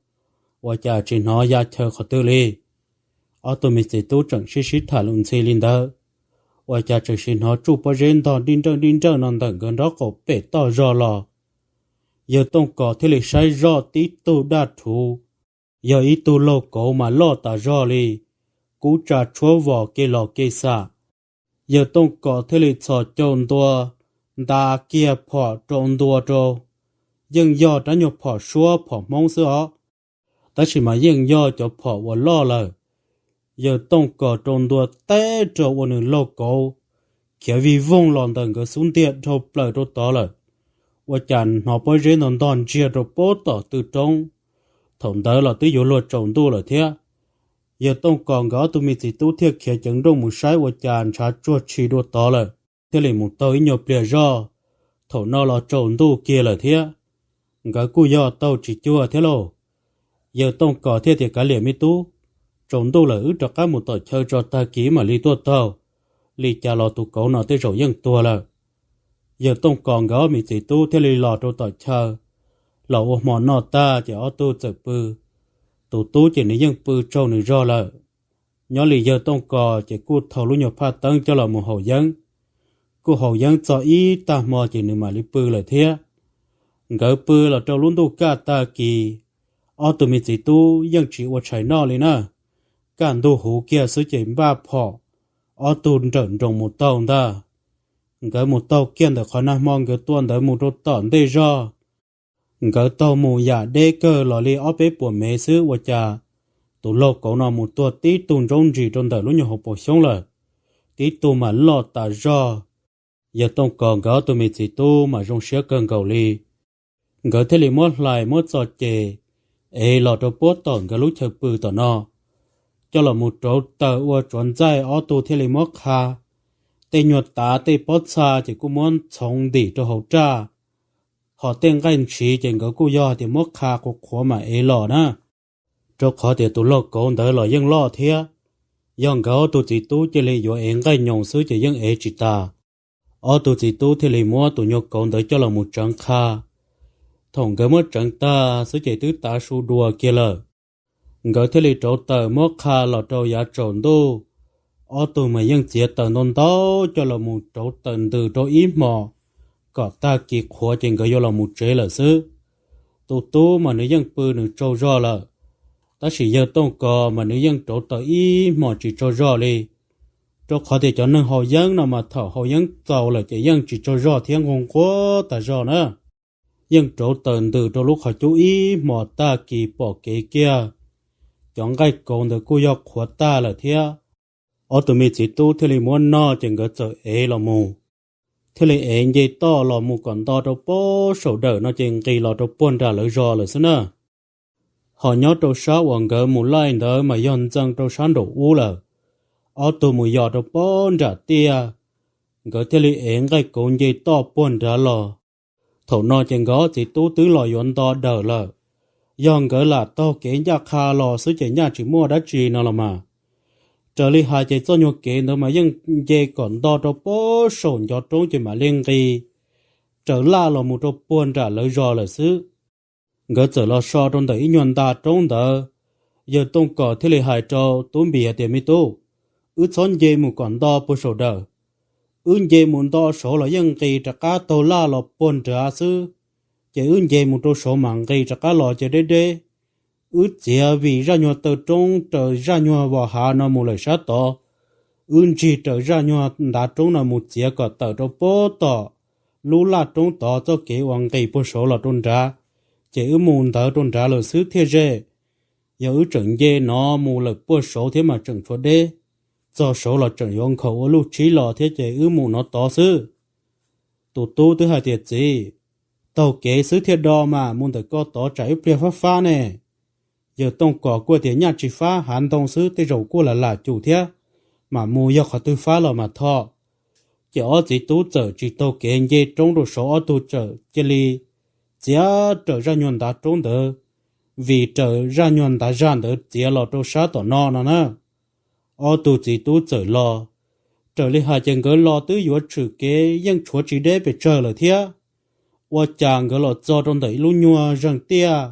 ua cas tsis hnov ya chaw qhov twg li. Ob tug me txiv tub tseem sib sib tham lus ntxhi li ntawd, ua cas tseem sim hnov tsuj pob zeb ntog dib nrawj dib nrawj no ntawm nkawd nraub qaum pem toj zog los. Yawg Tooj Kos thiaj li saib zoj tib tug daj rhuv, yog ib tug laug kauv mas loj tas zog li, kub tsa tshuab vos ke los ke xam. Yawg Tooj Kos thiaj li txhos caug ntua, nta kiag phom rau ntua rau. Yeej yog rab nyuag phom suab phom Hmoob xwb os, tab sis mas yeej yog cov phom uas loj lawm. Yawg Tooj Kos rau ntua teb rau ua nws laug kauv khiav vij voog los ntawm nkawd xub ntiag dhau plaws rau tod lawm. Ua cas hnov pob zeb ntog ntog ntsiag rau pab tom tw roob. Thaum ntawd los twb yuav luag tsaus ntuj lawm thiab. Yawg Tooj Kos nkawd ob tug me txiv tub thiaj khiav ceev nrooj mus saib ua cas ntshav tsuag tshi dua tod lawm, thiaj li mus taug ib nyuag pliag zoj. Thaum no los tsaus ntuj kiag lawm thiab, nkawd kuj yog taug tsis cuag thiab lauj. Yawg Tooj Kos thiaj tias, Kav liam me tub, tsaus ntuj lawm wb rov qab mus tom chaw tso tag kis mam li tuaj taug, li cas los tus kauv no tej zaum yeej tuag lawm. Yawg Tooj Kos nkawd ob me txiv tub thiaj li los rau tom chaw, los ua hmo noj tag ces ob tug txawm pw. Tus tub ces nws yeej pw tsaug nws zog lawm. Nyob li yawg Tooj Kos ces kuj thau lub nyuag phaj teeb coj los mus haus yeeb. Kuj haus yeeb txog ib tag hmo ces nws mam li pw lawm thiab. Nkawd pw los rau lub ntuj kaj tag kis, ob tug me txiv tub yeej tsis ua tshais noj li na. Kaj ntug huv kiag xwb ces npaj phom, ob tug nrawm nroos mus taug ntag. Nkawd mus taug kiag ntawm qhov nag hmo nkawd tua ntawd mus rau tom ntej zog. Nkawd taug mus yam deb kawg los li ob peb puas mev xwb ua cas tus laug kauv no mus tuag tib tug ntsob ntsis rau ntawm lub nyuag hauv paus xyoob lawm. Tib tug mas loj tas zog, Yawg Tooj Kos nkawd ob tug me txiv tub mas zoo siab kawg nkaus li. Nkawd thiaj li muab hlais muab txo ces ev los rau puab tom nkawd lub chaw pw tom no, coj los mus rauv taws ua tsuav ntxaij. Ob tug thiaj li muab qha, tej nyuag tav tej pob txha ces kuj muab ntxhoov ntim rau hauv raj, ho tej nqaij ntshiv ces nkawd kuj yog hais tias muab qha qhuav qhuav mam ev los na, rau qhov tias tus laug kauv ntawd los yeej loj thiab. Yog nkawd ob tug txiv tub cia li yuav ev nqaij nyoos xwb ces yeej ev tsis tas. Ob tug txiv tub thiaj li muab tus nyuag kauv ntawd coj los mus tseev qha. Thaum nkawd muab tseev tag xwb ces twb tav su dua kiag lawm. Nkawd thiaj li rauv taws muab qha los rau yav tsaus ntuj. Ob tug mas yeej txiav taws ntau ntau coj los mus rauv taws ntws rau ib hmos, kom tag kis qhuav ces nkawd yuav los mus tsev lawm xwb. Tus tub mas nws yeej pw nws tsaug zog lawm, tab sis yawg Tooj Kos mas nws yeej rauv taws ib hmos tsis tsaug zog li, rau qhov tias cov neeg haus yeeb no mas thaum haus yeeb txaus lawm ces yeej tsis tsaug zog thiab nquag nquag tag zog na. Yeej rauv taws ntws rau lub qhov cub ib hmos tag kis pom kev kiag, cov nqaij kauv ntawd kuj yog qhuav tag lawm thiab. Ob tug me txiv tub thiaj li muab noj ces nkawd txawm ev los mus, thiaj li ev nce toj los mus kom nto rau pob saum dawm no ces nqis los rau puag nram lawv zos lawm xwb na. Ho nyob rau sab uas nkawd mus laij ntawd mas yog ntxeev rau sab nraum ub lawm, ob tug mus yos rau pob nram tiaj, nkawd thiaj li ev nqaij kauv nce toj puag nrad los. Thaum no ces nkawd ob txiv tub twb los yuav nto dawm lawm, yog nkawd lam taug kev ncaj qha los xwb ces nyaj tsis muaj dab tsi no los mas. Raws li hais ces txoj nyuag kev ntawd mas yeej nce kom nto rau pob saum ncov roob ces mam li nqis raws laj los mus rau puag nram lawv zos lawm xwb. Nkawd txawm los so rau ntawm ib nyuag nta roob ntawd, yawg Tooj Kos thiaj li hais rau Tub Npis hais tias, Me tub, wb txhob nce mus kom nto puag saum dawm, wb nce mus nto saud los yeej nqis rov qab taug laj los puag nrad xwb, ces wb nce mus rau saud mam nqis rov qab los ces deb deb. Wb txiav vim zaj nyuag taw roob raws zaj nyuag vos hav no mus lawm sab tod, wb ntsig raws zaj nyuag ntav roob no mus txiav kom tawm rau puag tom lub laj roob tod txoj kev uas nqis puag saud los rau nrad, ces wb mus ntawd rau nrad lawm xwb thiaj ze. Yog wb tseem nce no mus lawm puag saud thiab mas tseem tshuav deb, txog saud los tseem yuav nkhaus ua luj tshib los thiab ces wb mus no tod xwb. Tus tub twb hais tias, Txiv, taug kev xwb thiaj do mas, mus ntawm ko tod tsam ib pliag fab fab ne. Yawg Tooj Kos kuj tias, Nyaj tsis fab, hav ntoo xwb tej zaum kuj lam lam cum thiab, mam mus yog qhov twg fab los mas tho. Ces ob txiv tub txawm tsis taug kev nce roob rau saud, ob tug txawm cia li txiav raws zaj nyuag ntav roob ntawd, vim raws zaj nyuag ntav zaj ntawd txiav los rau sab tom no no na. Ob tug txiv tub txawm los, raws li hais ces nkawd los twb yuav tshwm kev yeej tshuav tsis deb pes tsawg lawm thiab. Ua cas nkawd los txog rau ntawm ib lub nyuag zeeg tiaj,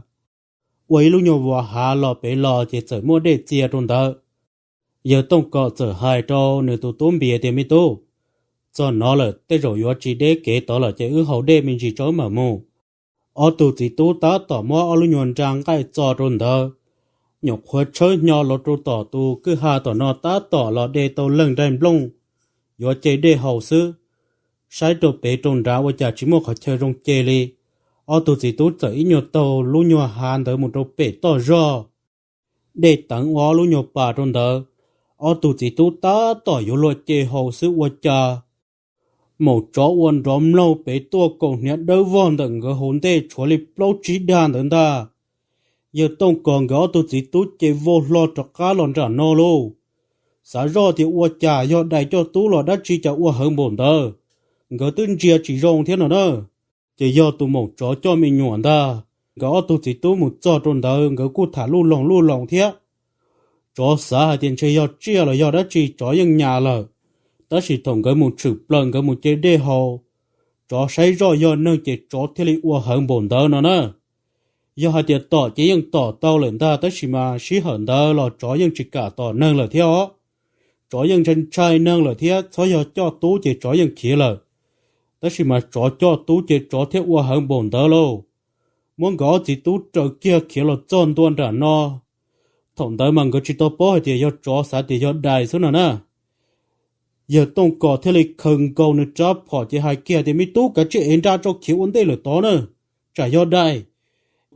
ua ib lub nyuag vos hav los pem los ces txawm muaj dej txia rau ntawd. Yawg Tooj Kos txawm hais rau nws tus tub Npis tias, Me tub, txog no lawm tej zaum yuav tsis deb kev tod lawm ces wb haus dej me ntsis tso wb mam mus. Ob tug txiv tub tab tom muab ob lub nyuag nra nqaij txo rau ntawd, nyuam qhuav tshawb hnyo los rau tom tus kwj ha tom no tab tom los de tau leeg nraig nplooj yuav ce dej haus xwb. Saib rau pem rau nrad ua cas tsis muaj qhov chaw zoo ce li. Ob tug txiv tub txawm ib nyuag taug lub nyuag hav ntawd mus rau pem toj zog, dej teev ua ob lub nyuag pas rau ntawd. Ob tug txiv tub tab tom yuav luag ce haus xwb ua cas maum tsov ua nrov mlaug pem tuaj kaum hniav dawb vog ntawm nkawd hauv ntej tshuav li plaub tsib dag ntawd ntag. Yawg Tooj Kos nkawd ob tug txiv tub ces vau hlo rov qab los nram no lauj. Xav zoj tias ua cas yog dais coj tub los dab tsi cas ua hawv npaum ntawd, nkawd twb ntsia tsis zoo thiab no na. Ces yog tus maum tsov coj me nyuam ntag. Nkawd ob tug txiv tub mus txog rau ntawd nkawd kuj tham luj loos luj loos thiab. Tsov xav hais tias ntshe yog tsiaj los yog dab tsi tsov yeej nyas lawm, tab sis thaum nkawd mus tshwm plaws nkawd mus ce dej haus, tsov saib zoj yog neeg ces tsov thiaj li ua hawv npaum ntawd no na. Yog hais tias tom ces yeej tom tau lawm ntag tab sis mas sij hawm ntawd los tsov yeej tsis kam tom neeg lawm thiab os. Tsov yeej ntshai ntshai neeg lawm thiab, txhob yog coj tub ces tsov yeej khiav lawm. Tab sis mas tsov coj tub ces tsov thiaj ua hawv npaum ntawd lauj. Muab nkawd ob txiv tub raws kiag khiav los txog ntua nram no. Thaum ntawd mas nkawd tsis tau paub hais tias yog tsov, xav tias yog dais xwb no na. Yawg Tooj Kos thiaj li khaws nkaus nws rab phom ces hais kiag tias, Me tub, kav tsij ev nra tso, khiav ua ntej lawm tod na, tsam yog dais.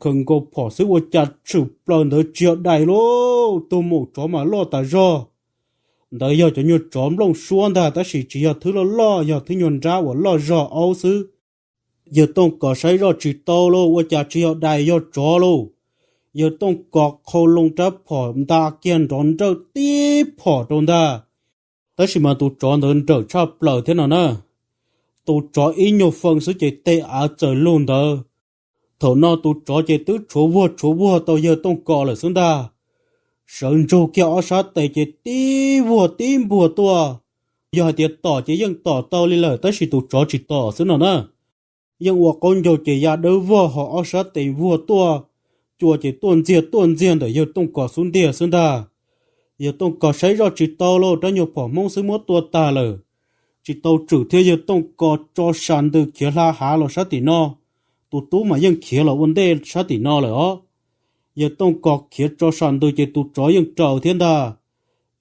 Khaws nkaus phom xwb ua cas tshwm plaws ntawd tsis yog dais lauj, tus maum tsov mas loj tas zog. Ntawd yog cov nyuag tsov nplooj suab ntag, tab sis tsis yog thwb loj loj, yog thwb nyuag nrab uas loj zog aub xwb. Yawg Tooj Kos saib zoj tsis tau lauj, ua cas tsis yog dais yog tsov lauj. Yawg Tooj Kos qhau loo rab phom nta kiag nrov nrawj tib phom rau ntag. Tab sis mas tus tsov ntawd nrawm tshaj plaws thiab no na. Tus tsov ib nyuag fee xwb ces tej av txawm lug ntawd. Thaum no tus tsov ces twb tshuav vuag tshuav vuag tau Yawg Tooj Kos lawm xwb ntag. Sawv ntsug kiag ob sab tes ces tib vuag tib npuag tuaj. Yog hais tias tom ces yeej tom tau li lawm, tab sis tus tsov tsis tom xwb no na. Yeej ua qaub ncaug ces ya dawb vog, ho ob sab tes vuag tuaj, cua ces tuaj ntxiag tuaj ntxiag ntawm Yawg Tooj Kos xub ntiag xwb ntag. Yawg Tooj Kos saib zoj tsis tau lauj, rab nyuag phom Hmoob xwb muab tua tag lawm. Tsis tau tswm thiab, Yawg Tooj Kos tso sam ntws khiav hla hav los sab tim no. Tus tub mas yeej khiav los ua ntej sab tim no lawm os. Yawg Tooj Kos khiav tso sam ntws ces tus tsov yeej raws thiab ntag.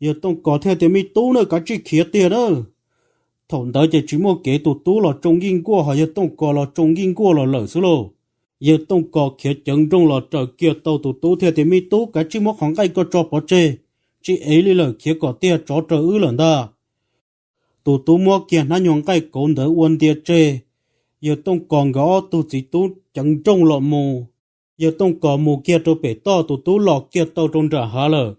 Yawg Tooj Kos thiaj tias, Me tub na, kav tsij khiav tiag na. Thaum ntawd ces tsis muaj kev, tus tub los tsoo nkij nkuaj, ho Yawg Tooj Kos los tsoo nkij nkuaj los lawm xwb lauj. Yawg Tooj Kos khiav ceev nrooj los raws kiag tau tus tub thiaj tias, Me tub, kav tsij muab qhov nqaij ko tso pov tseg, tsis ev li lawm, khiav kom tiag, tsov raws wb lawm ntag. Tus tub muab kiag hnab nyuag nqaij kauv ntawd ua ntia tseg. Yawg Tooj Kos nkawd ob tug txiv tub ceev nrooj los mus. Yawg Tooj Kos mus kiag rau pem toj, tus tub los kiag tau rau nram hav lawm.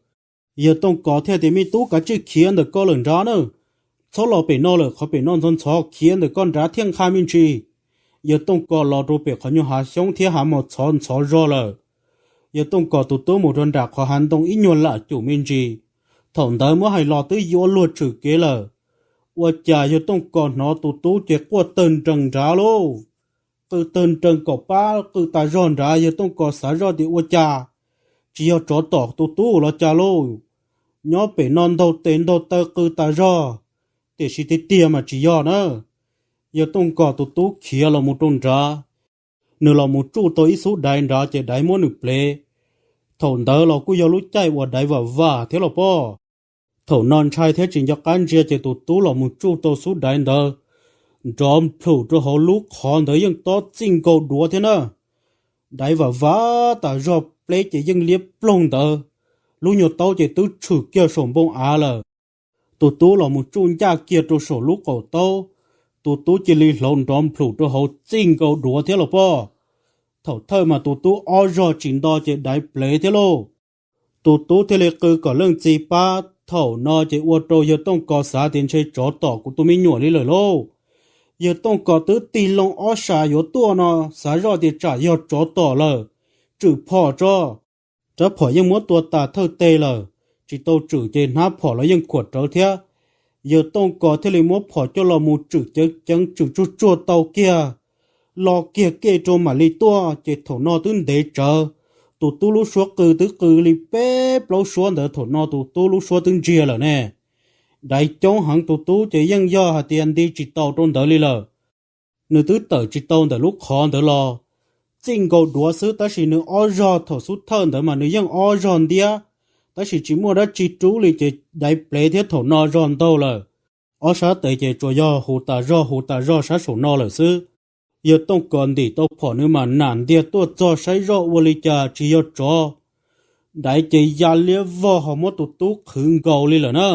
Yawg Tooj Kos thiaj tias, Me tub, kav tsij khiav ntawm koj lawm nrad na. Txhob los pem no lawm, qhov pem no ntxhov ntxhov, khiav ntawm koj nrad thiaj nqha me ntsis. Yawg Tooj Kos los rau pem qhov nyuag hav xyoob thiab hav mos txhov ntxhov zog lawm. Yawg Tooj Kos tus tub mus rau nram qhov hav ntoo ib nyuag lam cum me ntsis. Thaum ntawd muab hais los twb yuav luag tshwm kev lawm. Ua cas Yawg Tooj Kos hnov tus tub ces quaj tawg nrees nrad lauj. Qw tawg nrees kom pab qw tas zog nrad, Yawg Tooj Kos xav zoj tias, Ua cas tsis yog tsov tom tus tub los cas lauj? Nyob pem no ntaug tes ntaug taw qw tas zog, tiam sis tiag tiag mas tsis yog na. Yawg Tooj Kos tus tub khiav los mus rau nrad, nws los mus tsuj tau ib xub daiv nrad ces daiv muab nws plev. Thaum ntawd los kuj yog lub caij uas daiv vam vam thiab los pob. Thaum no ntshai thiab tsis nco qab ntsia ces tus tub los mus tsuj tau xub daiv ntawd nrov nplhum rau hauv lub qhov ntawd yeej tob txij nkaus duav thiab na. Daiv vam vam tas zog pleb ces yeej liab ploog ntawd, lub nyuag taub ces twb tshwm kiag saum npoo av lawm. Tus tub los mus tsuj ncaj kiag rau saum lub qaum taub, tus tub cia li hlauv nrov nplhum rau hauv txij nkaus duav thiab los pob. Thaum thawj mas tus tub ob zog tsis nto ces daiv plev thiab lauj. Tus tub thiaj li qw kom leej txiv pab, thaum no ces ua rau Yawg Tooj Kos xav tias ntshe tsov tom kuv tus me nyuam li lawm lauj. Yawg Tooj Kos twb tig loo ob sab yuav tuaj no, xav zoj tias tsam yog tsov tom lawm, tswm phom tso. Rab phom yeej muab tua tas thawj teg lawm, tsis tau tswm ces hnab phom los yeej khuam rawv thiab. Yawg Tooj Kos thiaj li muab phom coj los mus tswm ceev ceev tswm tsuag tsuag tau kiag, lo kiag kej rau mam li tuaj ces thaum no twb ntev tsawv. Tus tub lub suab qw twb qw li peb plaub suab ntawd, thaum no tus tub lub suab twb ntsiag lawm ne. Daiv coob heev, tus tub ces yeej yog hais tias nti tsis tau rau ntawd li lawm. Nws twb tawm tsis tau ntawm lub qhov ntawd los, txij nkaus duav xwb, tab sis nws ob zog thaum xub thawj ntawd mas nws yeej ob zog ntiab, tab sis tsis muaj dab tsi rub li ces daiv plev thiab thaum no zog ntaug lawm. Ob sab tes ces tsuas yog hu tas zog hu tas zog sab saum no lawm xwb. Yawg Tooj Kos ntim tau phom nws mam nam ntiag tuaj txog saib zoj ua li cas tsis yog tsov. Daiv ces ya liab vog ho muab tus tub qhwv nkaus li lawm na.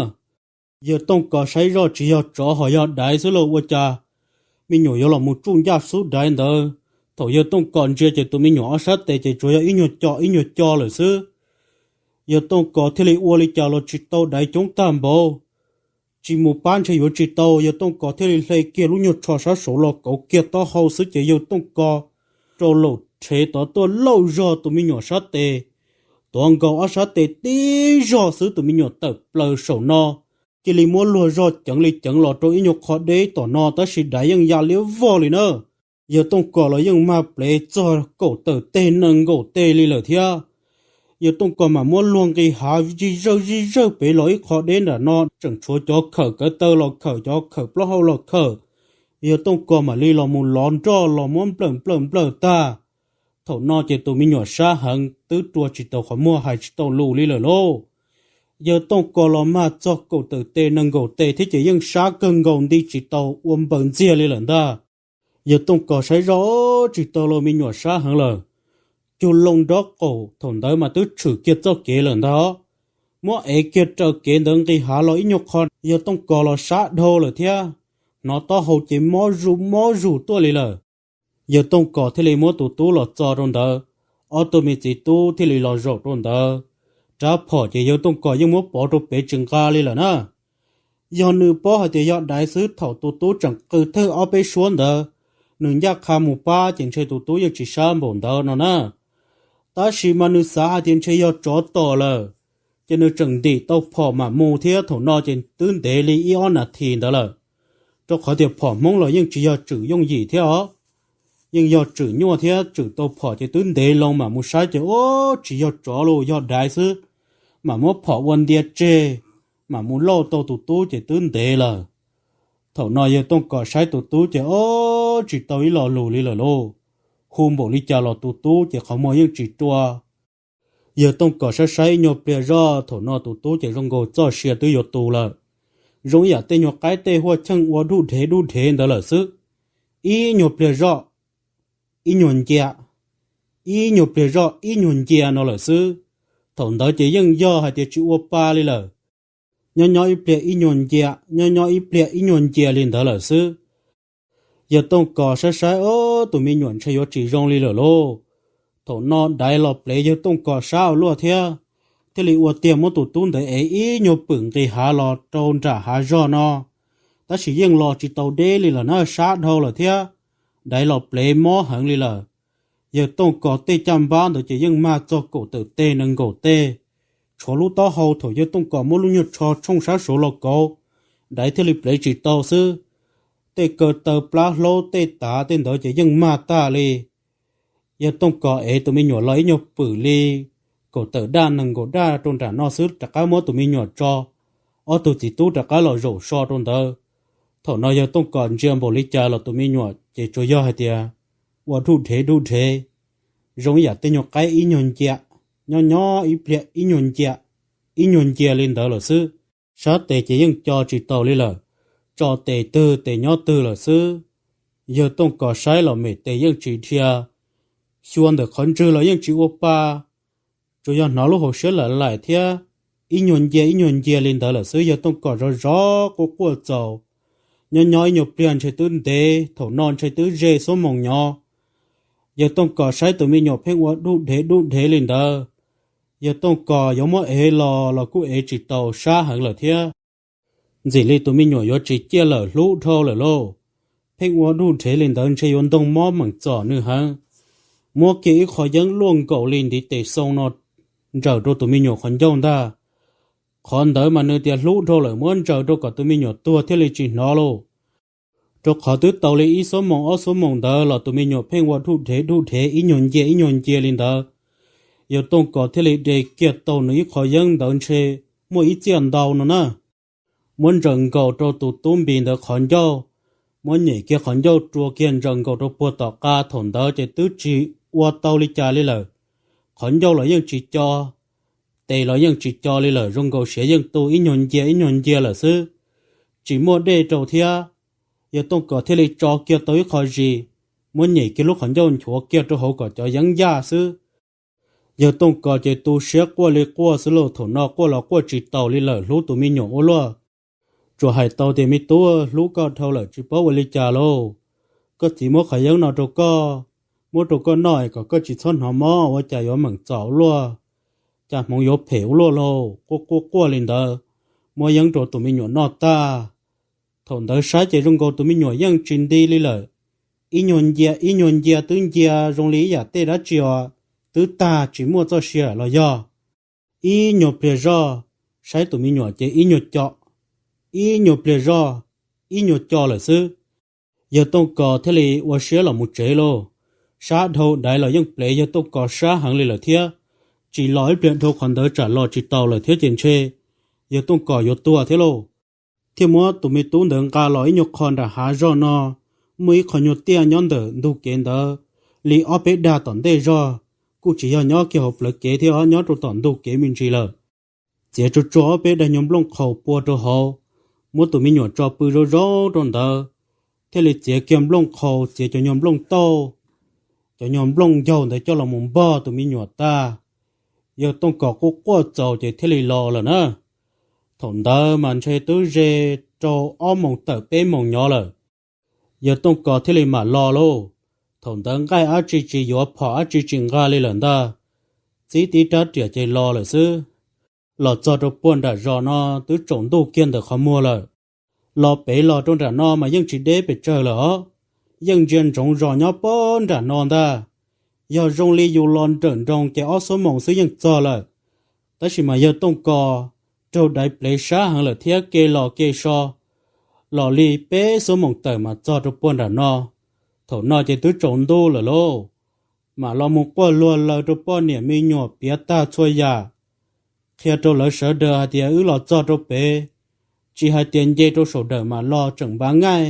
Yawg Tooj Kos saib zoj tsis yog tsov ho yog daiv xwb lauj, ua cas me nyuam yuav los mus tsuj ncaj xub daiv ntawd. Thaum Yawg Tooj Kos ntsia ces tus me nyuam ob sab tes ces tsuas yog ib nyuag co ib nyuag co lawm xwb. Yawg Tooj Kos thiaj li ua li cas los tsis tau, daiv coob tag npaum, tsis mus pab ntshe yuav tsis tau. Yawg Tooj Kos thiaj li hle kiag lub nyuag tsho sab saud los kauv kiag taub hau xwb ces Yawg Tooj Kos rau laum rhev tod tuaj lauj zog tus me nyuam sab tes, tuav nkaus ob sab tes tib zog xwb tus me nyuam tawm plaws saum no, cia li muab luag zog ceev li ceev los rau ib nyuag qho deb tom no, tab sis daiv yeej ya liab vog li na. Yawg Tooj Kos los yeej mag plev txog kaum tawm teg nees nkaum teg li lawm thiab. Yawg Tooj Kos mam muab luag nqis hav zij zawj zij zawj pem los ib qho deb nram no tseem tshuav cov khawm kawv taw los khawm, cov khawm plaub hau los khawm. Yawg Tooj Kos mam li los mus lov nroj los muab nplawm nplawm nplawm tag. Thaum no ces tus me nyuam sab heev twb rua tsis tau qhov muag hais tsis tau lus li lawm lauj. Yawg Tooj Kos los mag txog kaum tawm tes nees nkaum tes thiab ces yeej sab kawg nkaus nti tsis tau ua npaws ntxiag li lawm ntag. Yawg Tooj Kos saib zoj tsis tau los me nyuam sab heev lawm, cug loo nrob qaum thaum ntawd mas twb tshwm kiag txoj kev lawm ntag. Muab ev kiag raws kev ntawd nqis hav los ib nyuag qho, yawg Tooj Kos los sab dhau lawm thiab, hnov taub hau ces mob zus mob zus tuaj li lawm. Yawg Tooj Kos thiaj li muab tus tub los txo rau ntawd, ob tug me txiv tub thiaj li los zaum rau ntawd. Rab phom ces yawg Tooj Kos yeej muab pov rau pem tsis nqa li lawm na. Yog nws paub hais tias yog daiv xwb, thaum tus tub tseem qw thawj ob peb suab ntawd, nws ncaj qha mus pab ces ntshe tus tub yeej tsis sab npaum ntawd no na. Tab sis mas nws xav hais tias ntshe yog tsov tom lawm, ces nws tseem ntim tau phom mam mus thiab. Thaum no ces twb ntev li ib ob nas this ntawd lawm, rau qhov tias phom Hmoob los yeej tsis yog tswm yooj yim thiab os, yeej yog tswm nyuaj thiab. Tswm tau phom ces twb ntev loo mam mus saib ces ub, tsis yog tsov los yog daiv xwb, mam muab phom ua ntia tseg, mam mus lauj tau tus tub ces twb ntev lawm. Thaum no yawg Tooj Kos saib tus tub ces ub, tsis tau ib lo lus li lawm lauj. Hu npaum li cas los tus tub ces qhov muag yeej tsis rua. Yawg Tooj Kos saib saib ib nyuag pliag zoj, thaum no tus tub ces zoo nkaus txoj sia twb yuav tu lawm, zoo ib yam tej nyuag qaib tej huaj cheej ua dub dhev dub dhev ntawd lawm xwb. Ib nyuag pliag zoj, ib nyuag ncia, ib nyuag pliag zoj ib nyuag ncia no lawm xwb. Thaum ntawd ces yeej yog hais tias tsis ua pa li lawm, nyob nyob ib pliag ib nyuag ncia, nyob nyob ib pliag ib nyuag ncia li ntawd lawm xwb. Yawg Tooj Kos saib saib, ub, tus me nyuam ntshe yuav tsis zoo li lawm lauj. Thaum no daiv los plev yawg Tooj Kos sab ua luaj thiab, thiaj li ua tiag muab tus tub ntawd ev ib nyuag pwm nqis hav los rau nram hav zog no. Tab sis yeej los tsis tau deb li lawm na, sab dhau lawm thiab, daiv los plev mob heev li lawm. Yawg Tooj Kos tej caj npab ntawd ces yeej mag txog kaum tawm teg nees nkaum teg, tshuav lub taub hau thaum yawg Tooj Kos muab lub nyuag tsho tshooj sab saud los kauv, daiv thiaj li plev tsis tau xwb. Tej kaw taw plab hlaub tej tav tej ntawd ces yeej mag tag li. Yawg Tooj Kos ev tus me nyuam los ib nyuag pwm li kaum tawm daj nees nkaum daj rau nram no xwb rov qab muab tus me nyuam tso, ob tug txiv tub rov qab los zaum so rau ntawd. Thaum no yawg Tooj Kos ntsia npaum li cas los tus me nyuam ces tsuas yog hais tias ua dhuj dhev dhuj dhev, zoo ib yam tej nyuag qaib ib nyuag ncia, nyob nyob ib pliag ib nyuag ncia, ib nyuag ncia li ntawd lawm xwb. Sab tes ces yeej co tsis taus li lawm, tso tes twg tes nyob twg lawm xwb. Yawg Tooj Kos saib los mem tes yeej tsis dhia, xyuas ntawm qhov ntswg los yeej tsis ua pa, tsuas yog hnov lub hauv siab lam laim thiab, ib nyuag ncia ib nyuag ncia li ntawd lawm xwb. Yawg Tooj Kos zov zov quaj quaj txaus, nyob nyob ib nyuag pliag ntshe twb ntev, thaum no ntshe twb ze xuab moos nyob. Yawg Tooj Kos saib tus me nyuam pheej ua dhuj dhev dhuj dhev li ntawd, Yawg Tooj Kos yuav muab ev los los kuj ev tsis taus, sab heev lawm thiab. Ntxim li tus me nyuam yuav tsis ciaj lawm, hlub dhau lawm lauj. Pheej ua dhuj dhev li ntawd ntshe yuav ntoog mob meem txom nws heev. Muab kiag ib qho yeeb luaj nkaus li ntiv tes xoo no ntsaws rau tus me nyuam qhov ncauj ntag. Qhov ntawd mas nws tias hlub dhau lawm, muab ntsaws rau kom tus me nyuam tuag thiaj li tsis hnov lauj. Rau qhov twb tau li ib xuab moos ob xuab moos ntawd los tus me nyuam pheej ua dhuj dhev dhuj dhev, ib nyuag ncia ib nyuag ncia li ntawd. Yawg Tooj Kos thiaj li de kiag tau nws ib qho yeeb ntawd ntshe muaj ib txiaj ntau no na, muab ntsaws nkaus rau tus tub npis ntawd qhov ncauj, muab nyem kiag qhov ncauj rua kiag ntsaws nkaus rau puag tom qab. Thaum ntawd ces twb tsis ua tau li cas li lawm, qhov ncauj los yeej tsis co, tes los yeej tsis co li lawm, zoo nkaus siav yeej tu ib nyuag ncia ib nyuag ncia lawm xwb, tsis muaj dej rau thiab. Yawg Tooj Kos thiaj li tso kiag tau ib qho zis, muab nyem kiag lub qhov ncauj nchuav kiag rau hauv kom cov yeeb yaj xwb. Yawg Tooj Kos ces tu siab quaj li quaj xwb lauj, thaum no quaj los quaj tsis taus li lawm, hlub tus me nyuam ua luaj. Tsuas hais tau tias, me tub, hlub koj dhau lawm tsis paub ua li cas lauj. Koj txiv muab qhov yeeb no rau koj, muab rau koj noj es kom koj tsis txhob hnov mob, ua cas yuav meem txom ua luaj, cas hmoov yuav phem ua luaj lauj. Quaj quaj quaj li ntawd, muab yeeb rau tus me nyuam noj tag. Thaum ntawd saib ces zoo nkaus tus me nyuam yeej tsis nti li lawm, ib nyuag ncia ib nyuag ncia twb ncia zoo li ib yam tej dab tsi os twb tag tsis muaj txoj sia los yog. Ib nyuag pliag zoj, saib tus me nyuam ces ib nyuag co, ib nyuag pliag zoj, ib nyuag co lawm xwb. Yawg Tooj Kos thiaj li ua siab los mus tsev lauj. Sab dhau, daiv los yeej plev yawg Tooj Kos sab heev li lawm thiab. Tsis los ib pliag dhau qhov ntawd tsam los tsis taus lawm thiab ces ntshe yawg Tooj Kos yuav tuag thiab lauj. Thiaj muab tus me tub ntawd nqa los ib nyuag qho nram hav zog no, muaj ib qho nyuag tiaj nyob ntawm ntug kev ntawd li ob peb dag tom ntej zog, kuj tsis yog nyob kiag hauv plawv kev thiab, nyob rau tom ntug kev me ntsis lawm. Txiav tsuag tsuag ob peb daim nyuag nplooj qhaus pua rau hauv, muab tus me nyuam tso pw zoo zoo rau ntawd, thiaj li txiav kiag nplooj qhaus, txiav cov nyuag nplooj tauj, cov nyuag nplooj ncaug ntawd coj los mus npog tus me nyuam tag. Yawg Tooj Kos quaj quaj txaus ces thiaj li los lawm na. Thaum ntawd mas ntshe twb ze rau ob moos tawm peb moos nyov lawm, yawg Tooj Kos thiaj li mam los lauj. Thaum ntawd nqaij dab tsi tsis yuav, phom dab tsi tsis nqa li lawm ntag, txib tib rab riam ces los lawm xwb. Los txog rau puag nram zos no twb tsaus ntuj kiag ntawm qhov muag lawm. Los pem los rau nram no mas yeej tsis deb pes tsawg lawm os, yeej ntsia ntsoov zos nyob puag nram no ntag. Yog zoo li yus los nrawm nroos ces ob xuab moos xwb yeej txog lawm. Tab sis mas yawg Tooj Kos raug daiv plev sab heev lawm thiab ke los ke so, los li peb xuab moos tawm mas txog rau puag nram no. Thaum no ces twb tsaus ntuj lawm lauj, mam los mus quaj luag laws rau poj niam me nyuam piav tag txhua yam, qhia rau lawv sawv daws hais tias wb los txog rau pem, tsis hais tias nce rau saum dawm mam los tseem npav ngaij,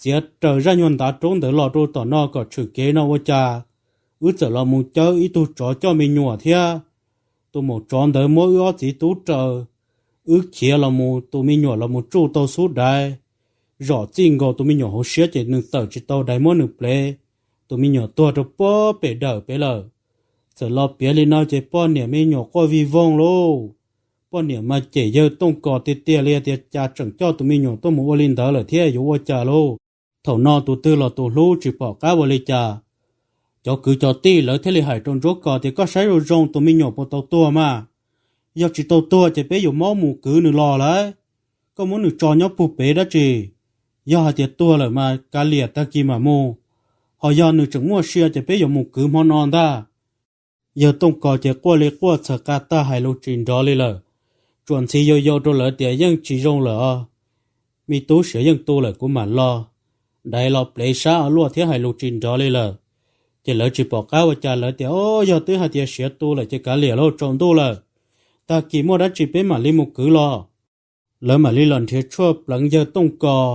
txiav raws zaj nyuag ntav roob ntawd los rau tom no kom tshwm kev no ua cas wb txawm los mus cawb ib tug tsov coj me nyuam thiab. Tus maum tsov ntawd muab wb ob txiv tub raws, wb khiav los mus tus me nyuam los mus tsuj tau xub daiv, zom txij nkaus tus me nyuam hauv siab ces nws tawm tsis tau daiv muab nws plev, tus me nyuam tuag rau puag pem dawm pem lawm. Txawm los piav li no ces poj niam me nyuam quaj vij voog lauj. Poj niam mas cem yawg Tooj Kos tiag tiag li tias cas tseem coj tus me nyuam tuaj mus ua li ntawd lawm thiab yuav ua cas lauj. Thaum no tus twg los tus hlub tsis pom qab ua li cas. Cov kwv cov tij lawv thiaj li hais rau Ntsuab Kos tias koj saib zoo zoo tus me nyuam puas tau tuag mas. Yog tsis tau tuag ces peb yuav muab mus kwv nws los lauj. Koj muab nws tso nyob puag pem dab tsi? Yog hais tias tuag lawm mas kav liam tag kis mam mus, ho yog nws tseem muaj sia ces peb yuav mus kwv hmo no ntag. Yawg Tooj Kos ces quaj li quaj txhawm qa tag hais lus tsis nrov li lawm, tsuas ntxhi yau yau rau lawv tias yeej tsis zoo lawm os, me tub siav yeej tu lawm kuv mam los. Daiv los plev sab luaj thiab hais lus tsis nrov li lawm. Ces lawv tsis pom qab ua cas lawv tias o, yog twb hais tias siav tu lawm ces kav liam lauj, tsaus ntuj lawm, tag kis muaj dab tsi peb mam li mus kwv los. Lawv mam li los nrhiav tshuaj pleev yawg Tooj Kos,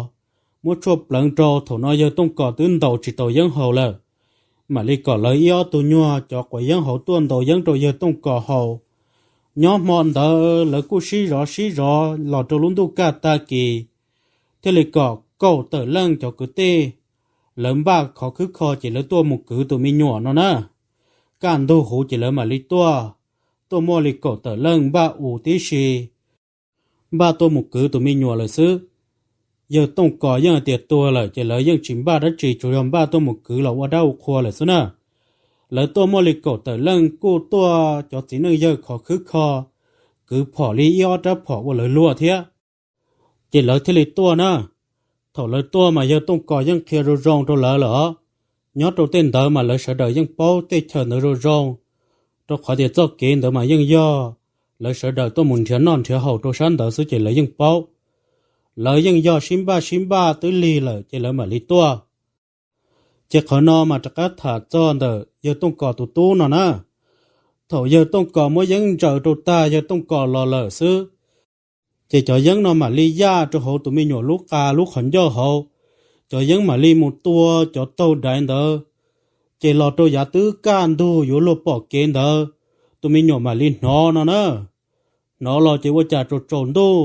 muab tshuaj pleev rau. Thaum no yawg Tooj Kos twb ntaus tsis tau yeeb haus lawm, mam li kom lawv ib ob tug nyuag cov quav yeeb hauv tuaj ntaus yeeb rau yawg Tooj Kos haus. Nyob hmo ntawd lawv kuj sib zov sib zov los rau lub ntuj kaj tag kis, thiaj li kom kaum tawm leej cov kwv tij, lawv npaj khov khwb kho ces lawv tuaj mus kwv tus me nyuam no na. Kaj ntug huv ces lawv mam li tuaj, tuaj muaj li kaum tawm leej npaj us tib si, npaj tuaj mus kwv tus me nyuam lawm xwb. Yawg Tooj Kos yeej hais tias tuag lawm ces lawv yeej tsis npaj dab tsi, tsuas yog npaj tuaj mus kwv los ua dab ua qhua lawm xwb na. Lawv tuaj muaj li kaum tawm leej kuj tuaj cov txiv neej yawg khov khwb kho, kwv phom li ib ob rab phom ua lawv luag thiab. Ces lawv thiaj li tuaj na. Thaum lawv tuaj mas yawg Tooj Kos yeej qhia zoo zoo rau lawv lawm os. Nyob rau tej ntawd mas lawv sawv daws yeej paub tej chaw ntawd zoo zoo, rau qhov tias txoj kev ntawd mas yeej yog lawv sawv daws tuaj mus nrhiav noj nrhiav haus rau sab ntawd xwb ces lawv yeej paub. Lawv yeej yog sib npaj sib npaj twb lig lawm ces lawv mam li tuaj. Ces qhov no mas rov qab tham txog ntawm yawg Tooj Kos tus tub no na. Thaum yawg Tooj Kos muab yeeb ntsaws rau tag yawg Tooj Kos los lawm xwb, ces cov yeeb no mam li yaj rau hauv tus me nyuam lub qa lub qhov ncauj hauv. Cov yeeb mam li mus tua cov taug daiv ntawd, ces los rau yav twb kaj ntug yuav luag pom kev ntawd, tus me nyuam mam li hnov no na. Hnov los ces ua cas tsaus tsaus ntuj,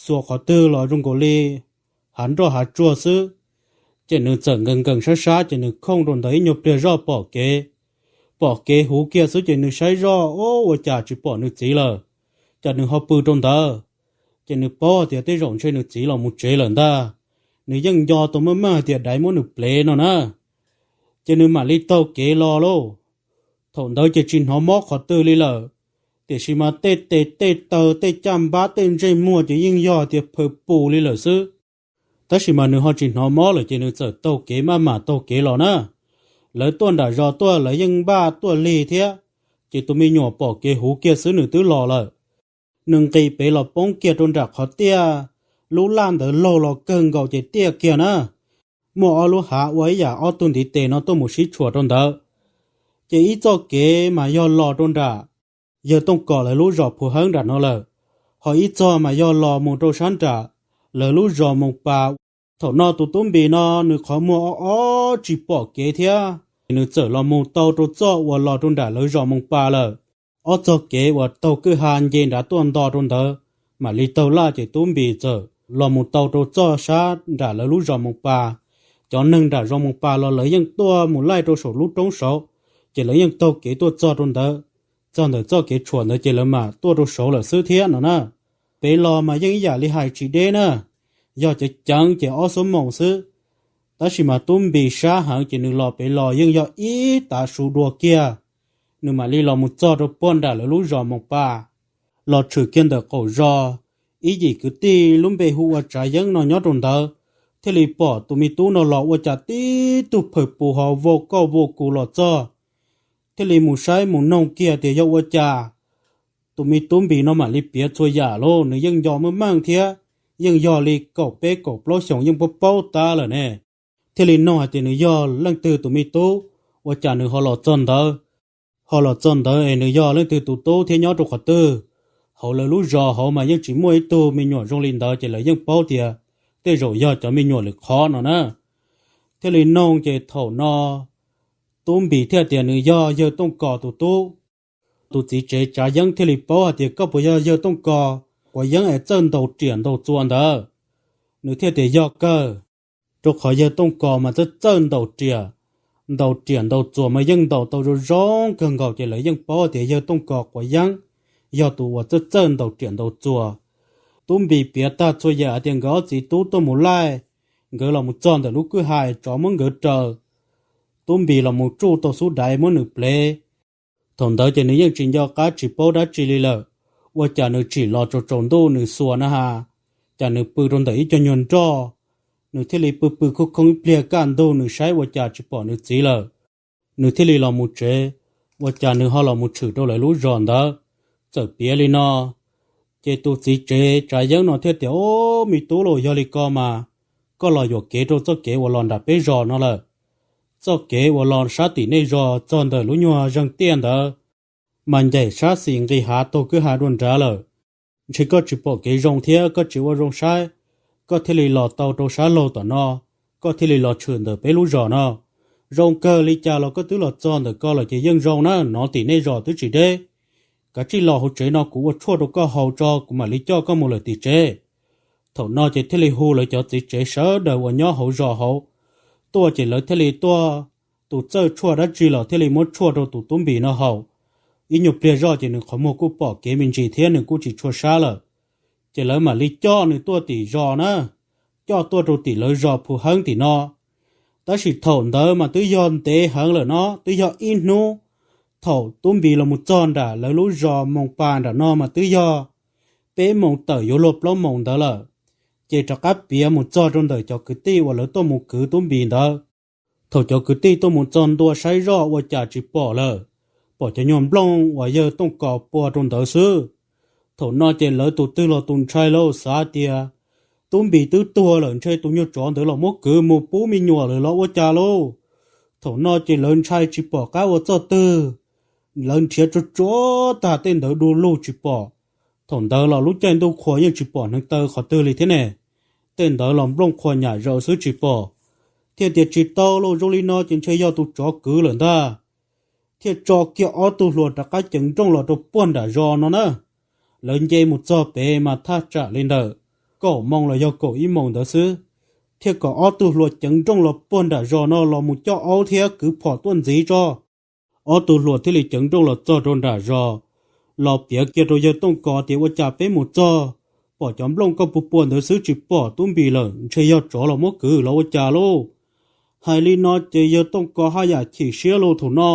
xuas qhov twg los zoo nkaus li hav nroj hav tsuag xwb. Ces nws txawm nkees nkees sab sab ces nws khooj rau ntawd ib nyuag pliag zoj pom kev. Pom kev huv kiag xwb ces nws saib zoj, o, ua cas tsis pom nws txiv lawm, cas nws ho pw rau ntawd. Ces nws paub tias tej zaum ntshe nws txiv los mus tsev lawm ntag. Nws yeej nco tau meej meej hais tias daiv muab nws plev no na. Ces nws mam li taug kev los lauj. Thaum ntawd ces tsis hnov mob qhov twg li lawm, tiam sis mas tej tes tej taw tej caj npab tej ntsej muag ces yeej yog tias phaws pus li lawm xwb. Tab sis mas nws ho tsis hnov mob lawm ces nws txawm taug kev maj mam taug kev los na. Lawv tuaj nram zos tuaj lawv yeej npaj tuaj lig thiab, ces tus me nyuam pom kev huv kiag xwb nws twb los lawm. Nws nqis pem los poob kiag rau nram qhov tiaj, lub laj ntawd laug los kawg nkaus ces tiaj kiag na. Muaj ob lub hav ua ib yam ob tug ntiv tes no tuaj mus sib tshuam rau ntawd. Ces ib txoj kev mas yog los rau nram yawg Tooj Kos lawv lub zos Phu Heeb nram no lawm, ho ib txoj mas yog los mus rau sab nram lawv lub zos Moos Pas. Thaum no tus tub Npis no nws qhov muag ob ob tsis pom kev thiab, nws txawm los mus tau rau txoj uas los rau nram lawv zos Moos Pas lawm. Ob txoj kev uas taug kwj ha nce nrad tuaj nto rau ntawd, mam li taug laj ces tub Npis txawm los mus tau rau txoj sab nram lawv lub zos Moos Pas. Cov neeg nram zos Moos Pas los lawv yeej tuaj mus laij rau saum lub roob saud, ces lawv yeej taug kev tuaj txog rau ntawd. txog ntawm txoj kev tshuam ntawd ces lawv mam tuaj rau saud lawm xwb thiab no na. Pem los mas yeej ib yam li hais tsis deb na, yog ceev ceev ces ob xuab moos xwb. Tab sis mas Tub Npis sab heev ces nws los pem los yeej yog ib tav su dua kiag, nws mam li los mus txog rau puag nram lawv lub zos Moos Pas, los tshwm kiag ntawm qaum zos. Ib yim kwv tij lub npe hu ua Tsav Yeeb no nyob rau ntawd thiaj li pom tus me tub no los ua cas tib tug phawj pus ho vau kauj vau kus los txog, thiaj li mus saib mus noog kiag tias yog ua cas tus me Tub Npis no mam li piav txhua yam lauj, nws yeej nco meej meej thiab, yeej yog li kaum peb kaum plaub xyoos yeej paub paub tab lawm ne. Thiaj li noog hais tias nws yog leej twg tus me tub, ua cas nws ho los txog ntawd, ho los txog ntawd es nws yog leej twg tus tub thiab nyob rau qhov twg. Hauv lawv lub zos hauv mas yeej tsis muaj ib tug me nyuam zoo li ntawd ces lawv yeej paub tias tej zaum yog cov me nyuam lwm qhov no na. Thiaj li noog ces thaum no Tub Npis thiaj tias nws yog Yawg Tooj Kos tus tub. Tus txiv tsev Tsav Yeeb thiaj li paub hais tias koj puas yog Yawg Tooj Kos quav yeeb es txawj ntaus riam ntaus txuas ntawd. Nws thiaj tias yog kawg, rau qhov Yawg Tooj Kos mas txawj txawj ntaus riam, ntaus riam ntaus txuas mas yeej ntaus tau zoo zoo kawg nkaus ces lawv yeej paub tias Yawg Tooj Kos quav yeeb yog tus uas txawj txawj ntaus riam ntaus txuas. Tub Npis piav tag txhua yam hais tias nkawd ob txiv tub tuaj mus laij, nkawd los mus txog ntawm lub kwj ha tsov muab nkawd raws, Tub Npis los mus tsuj tau xub daiv muab nws plev. Thaum ntawd ces nws yeej tsis nco qab tsis paub dab tsi li lawm, ua cas nws tsim los tsaus tsaus ntuj nws xuas na has, cas nws pw rau ntawm ib co nyuag nroj, nws thiaj li pw pw khoob khoob ib pliag kaj ntug nws saib ua cas tsis pom nws txiv lawm. Nws thiaj li los mus tsev, ua cas nws ho los mus tshwm rau lawv lub zos ntawd. Txawm piav li no, ces tus txiv tsev Tsav Yeeb no thiaj tias, Ob, me tub los yog li ko mas koj los yuam kev rau txoj kev uas los nram peb zos no lawm. Txoj kev uas los sab tim nej zos txog ntawm lub nyuag zeeg tiaj ntawd mas ncaim sab xis nqis hav taug kwj ha dua nrad lawm. Ntshe koj tsis pom kev zoo thiab koj tsis ua zoo saib, koj thiaj li los tau rau sab laug tom no, koj thiaj li los tshwm ntawm peb lub zos no. Zoo kawg li cas los koj twb los txog ntawm ko lawm ces yeej zoo na, nov tim nej zos twb tsis deb. Kav tsij los hauv tsev no kuv ua tshuaj rau koj haus tso kuv mam li coj koj mus lawm tim tsev. Thaum no ces thiaj li hu lawv cov txiv tsev sawv daws uas nyob hauv zos hauv tuaj ces lawv thiaj li tuaj, tus txawj tshuaj dab tsi los thiaj li muab tshuaj rau tus Tub Npis no haus. Ib nyuag pliag zoj ces nws qhov muag kuj pom kev me ntsis thiab nws kuj tsis tshua sab lawm. Ces lawv mam li coj nws tuaj tim zos na, coj tuaj rau tim lawv zos Phu Heeb tim no. Tab sis thaum ntawd mas twb yog ntev heev lawm no, twb yog ib hnub. Thaum Tub Npis los mus txog nram lawv lub zos Moos Pas nram no mas twb yog peb moos tawm yuav luag plaub moos ntawd lawm. Ces rov qab piav mus txog rau ntawm cov kwv tij uas lawv tuaj mus kwv Tub Npis ntawd. Thaum cov kwv tij tuaj mus txog ntua saib zoj ua cas tsis pom lawm, pom cov nyuag nplooj uas Yawg Tooj Kos pua rau ntawd xwb. Thaum no ces lawv tus twg los tus ntshai lauj, xav tias Tub Npis twb tuag lawm ntshe tus nyuag tsov ntawd los muab kwv mus pub me nyuam lawm los ua cas lauj. Thaum no ces lawv ntshai tsis pom qab ua txoj twg, lawv nrhiav tsuag tsuag tag tej ntawd du lug tsis pom. Thaum ntawd los lub caij ntuj qhua yeej tsis pom hneev taw qhov twg li thiab ne. Tej ntawd los nplooj qhua nyam zaws xwb tsis pom. Thiaj tias tsis tau lauj, zoo li no ces ntshe yog tus tsov kwv lawm ntag. Thiaj tso kiag ob tug hluas rov qab ceev nrooj los rau puag nram zos no na. Lawv nce mus txog pem mas thaj tsam li ntawm kaum moos los yog kaum ib moos ntawd xwb, thiaj kom ob tug hluas ceev nrooj los puag nram zos no los mus coj aub thiab kwv phom tuaj ntxiv tso. Ob tug hluas thiaj li ceev nrooj los txog rau nram zos, los piav kiag rau Yawg Tooj Kos tias ua cas peb mus txog, pom cov nplooj koj pua pua ntawd xwb tsis pom Tub Npis lawm, ntshe yog tsov los muab kwv los ua cas lauj. Hais li no ces Yawg Tooj Kos haj yam chim siab lauj thaum no.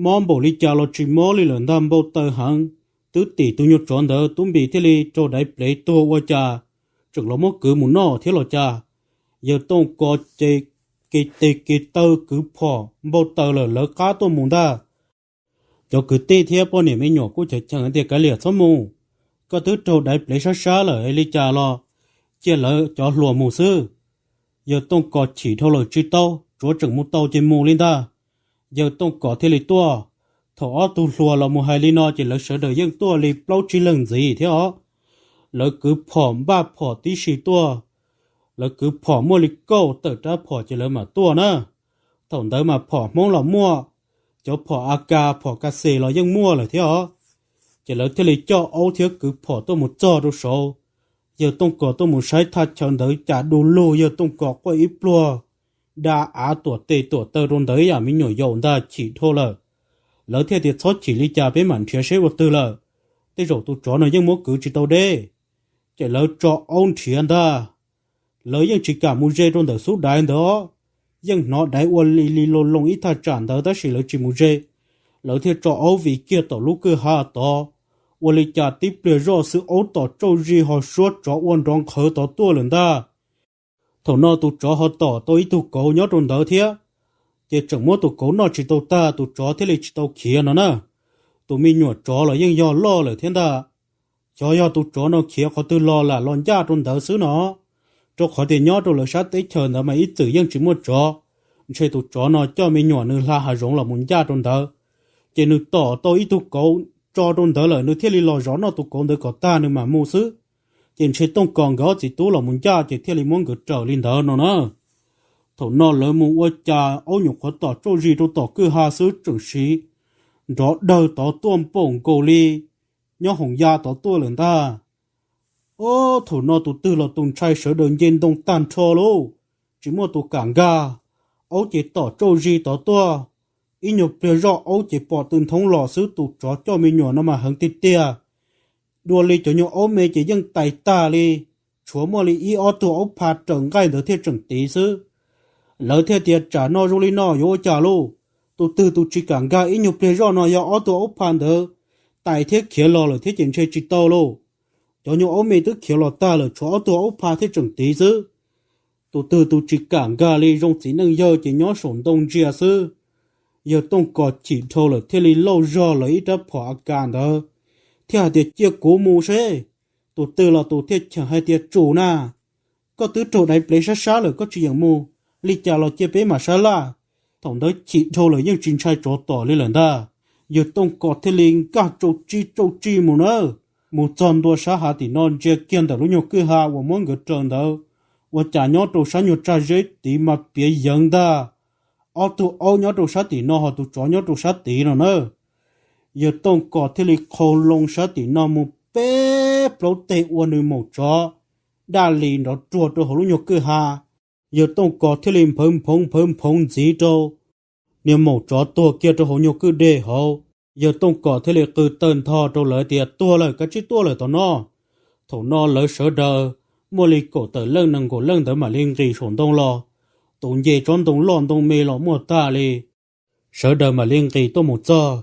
Mob npaum li cas los tsis mob li lawm ntag, npau taws heev. Twb tim tus nyuag tsov ntawd Tub Npis thiaj li raug daiv plev tuag ua cas tseem los muab kwv mus noj thiab los cas. Yawg Tooj Kos ces ke teg ke taw kwv phom npau taws lawm lawv qab tuaj mus ntag. Cov kwv tij thiab poj niam me nyuam kuj cheem cheem tias kav liam txhob mus, koj twb raug daiv plev sab sab lawm li cas los cia lawv cov hluas mus xwb. Yawg Tooj Kos chim dhau lawm tsis tau, tsuav tseem mus tau ces mus li ntag. Yawg Tooj Kos thiaj li tuaj. Thaum ob tug hluas los mus hais li no ces lawv sawv daws yeej tuaj li plaub tsib leeg ntxiv thiab os. Lawv kwv phom npaj phom tib si tuaj. Lawv kwv phom muaj li kauj tawm rab phom ces lawv mam tuaj na. Thaum ntawd mas phom Hmoob los muaj, cov phom A K phom Ka Xes los yeej muaj lawm thiab os. Ces lawv thiaj li coj aub thiab kwv phom tuaj mus txog rau saud. Yawg Tooj Kos tuaj mus saib thaj chaw ntawd cas du lug, Yawg Tooj Kos quaj ib pluag, da av tuam tes tuam taw rau ntawd ib yam me nyuam yaus ntag, chim dhau lawm. Lawv thiaj tias txhob chim li cas, peb mam nrhiav seb ua twg lawm, tej zaum tus tsov no yeej muab kwv tsis tau deb. Ces lawv tso aub nrhiav ntag. Lawv yeej tsis kam mus ze rau ntawm xub daiv ntawd, yeej hnov daiv ua li li loo loo ib thaj tsam ntawd tab sis lawv tsis mus ze. Lawv thiaj tso aub vij kiag tom lub kwj ha tod. Ua li cas tib pliag zoj xwb aub tom tsauj zig ho suab tsov ua nrov nqhawv tod tuaj lawm ntag. Thaum no tus tsov ho tom tau ib tug kauv nyob rau ntawd thiab, ces tseem muab tus kauv noj tsis tau tag, tus tsov thiaj li tsis tau khiav no na. Tus me nyuam tsov los yeej yog loj lawm thiab ntag. Xyov yog tus tsov no khiav qhov twg los lam los ncaj rau ntawd xwb no, rau qhov tias nyob rau lawv sab teb chaws ntawd mas ib txwm yeej tsis muaj tsov. Ntshe tus tsov no coj me nyuam nws hla hav zoov los mus ncaj rau ntawd, ces nws tom tau ib tug kauv tso rau ntawd lawm, nws thiaj li los zov noj tus kauv ntawd kom tag nws mam mus xwb. Ces ntshe Tooj Kos nkawd ob txiv tub los mus ncaj ces thiaj li muab nkawd raws li ntawd no na. Thaum no lawv mus ua cas aub nyuam qhuav tom tsauj zig rau tom kwj ha xwb tseem siv nrov dawg tod tuaj npaum nkaus li nyob hoom ya tod tuaj lawm ntag. Ob, thaum no tus twg los tus ntshai, sawv daws nce ntoo tag nrho lauj, tsis muaj tus kam nkag. Aub ces tom tsauj zig tod tuaj, ib nyuag pliag zoj aub ces pom tw nthoob los xwb, tus tsov coj me nyuam no mas heev tiag tiag. Dua li cov nyuag aub me ces yeej tais tag li, tshuav muaj li ib ob tug aub pha raws nqaij ntawd thiaj tseem tiv xwb. Lawv thiaj tias tsam no zoo li no yuav ua cas lauj, tus twg tus tsis kam nkag ib nyuag pliag zoj no yog ob tug aub pha ntawd tais thiab khiav los lawm thiab ces ntshe tsis tau lauj. Cov nyuag aub me twb khiav los tag lawm tshuav ob tug aub pha thiaj tseem tiv xwb. Tus twg tus tsis kam nkag li, zoo txiv neej yawg ces nyob saum ntoo ntsia xwb. Yawg Tooj Kos chim dhau lawm thiaj li lauj zog lawv ib rab phom a kas ntawd thiab hais tias cia kuv mus seb tus twg los tus thiaj cheem hais tias tsum na, koj twb raug daiv plev sab sab lawm koj tsis yeem mus, li cas los cia peb mam sab laj. Thaum ntawd chim dhau lawm yeej tsis ntshai tsov tom li lawm ntag. Yawg Tooj Kos thiaj li nkag tsau tsij tsau tsij mus na, mus txog ntua sab hav tim no ntsia kiag ntawm lub nyuag kwj ha uas muab nkawd raws ntawd, ua cas nyob rau sab nyuag tsag zeb tid mas piav yeev ntag. Ob tug aub nyob rau sab tim no ho tus tsov nyob rau sab tid no na. Yawg Tooj Kos thiaj li qhau loo sab tim no mus peb plaub teg ua nws maum tsov daj li nrov ruag rau hauv lub nyuag kwj ha. Yawg Tooj Kos thiaj li nphawv nphoov nphawv nphoov ntxiv rau niag maum tsov tuag kiag rau hauv nyuag kwj deg hauv. Yawg Tooj Kos thiaj li qw tawg ntho rau lawv tias tuag lawm, kav tsij tuaj lawm tom no. Thaum no lawv sawv daws muaj li kaum tawm leej nees nkaum leej ntawd mam li nqis saum ntoo los. Tus nce tsob ntoo loj ntoo me los muaj tag li. Sawv daws mam li nqis tuaj mus txog,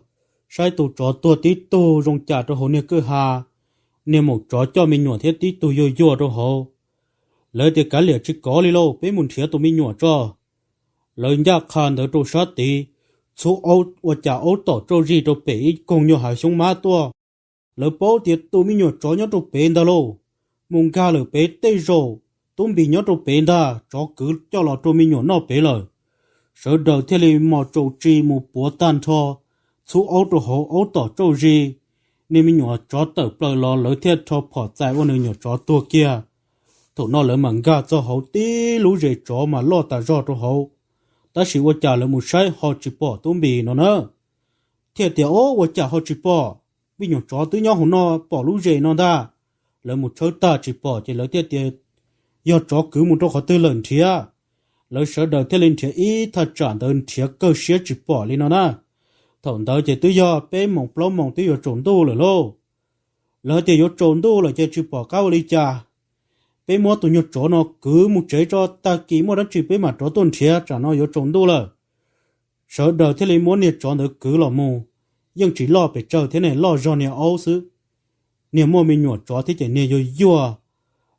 saib tus tsov tuag tib tug zoo cas rau hauv niag kwj ha. Niag maum tsov coj me nyuam thiab tib tug yuag yuag rau hauv. Lawv tias kav liam tsis kov li lauj, peb mus nrhiav tus me nyuam tso. Lawv ncaj qha ntawd rau sab tid, txhub aub ua cas aub tom tsauj zig rau pem ib koog nyuag hav xyoob mab tuaj. Lawv paub tias tus me nyuam tsov nyob rau pem ntag lauj, mus nkag lawm pem tej zaum tub npis nyob rau pem ntag, tsov kwv coj los rau me nyuam noj pem lawm. Sawv daws thiaj li mos tsaus tsi mus puav tag nrho, txhub aub rau hauv aub tom tsauj zig. Niag me nyuam tsov tawm plaws los lawv thiaj rho phom txais ua nws nyuam tsov tuag kiag. Thaum no lawv mam nkag txog hauv tib lub zes tsov mas loj tas zog rau hauv, tab sis ua cas lawv mus saib ho tsis pom tub npis no na. Thiaj tias o, ua cas ho tsis pom, me nyuam tsov twb nyob hauv no pom lub zes no ntag. Lawv mus tshawb tag tsis pom ces lawv thiaj tias yog tsov kwv mus rau qhov twg lawm nrhiav. Lawv sawv daws thiaj li nrhiav ib thaj tsam ntawd nrhiav kawg siab tsis pom li no na. Thaum ntawd ces twb yog peb moos plaub moos twb yuav tsaus ntuj lawm lauj. Lawv tias yuav tsaus ntuj lawm ces tsis pom qab ua li cas, peb muab tus nyuag tsov no kwv mus tsev tso, tag kis muaj dab tsi peb mam rov tuaj nrhiav, tsam no yuav tsaus ntuj lawm. Sawv daws thiaj li muab niag tsov ntawd kwv los mus, yeej tsis loj pes tsawg thiab ne, loj zog niag aub xwb. Niag muaj me nyuam tsov thiab ces niag yuag yuag.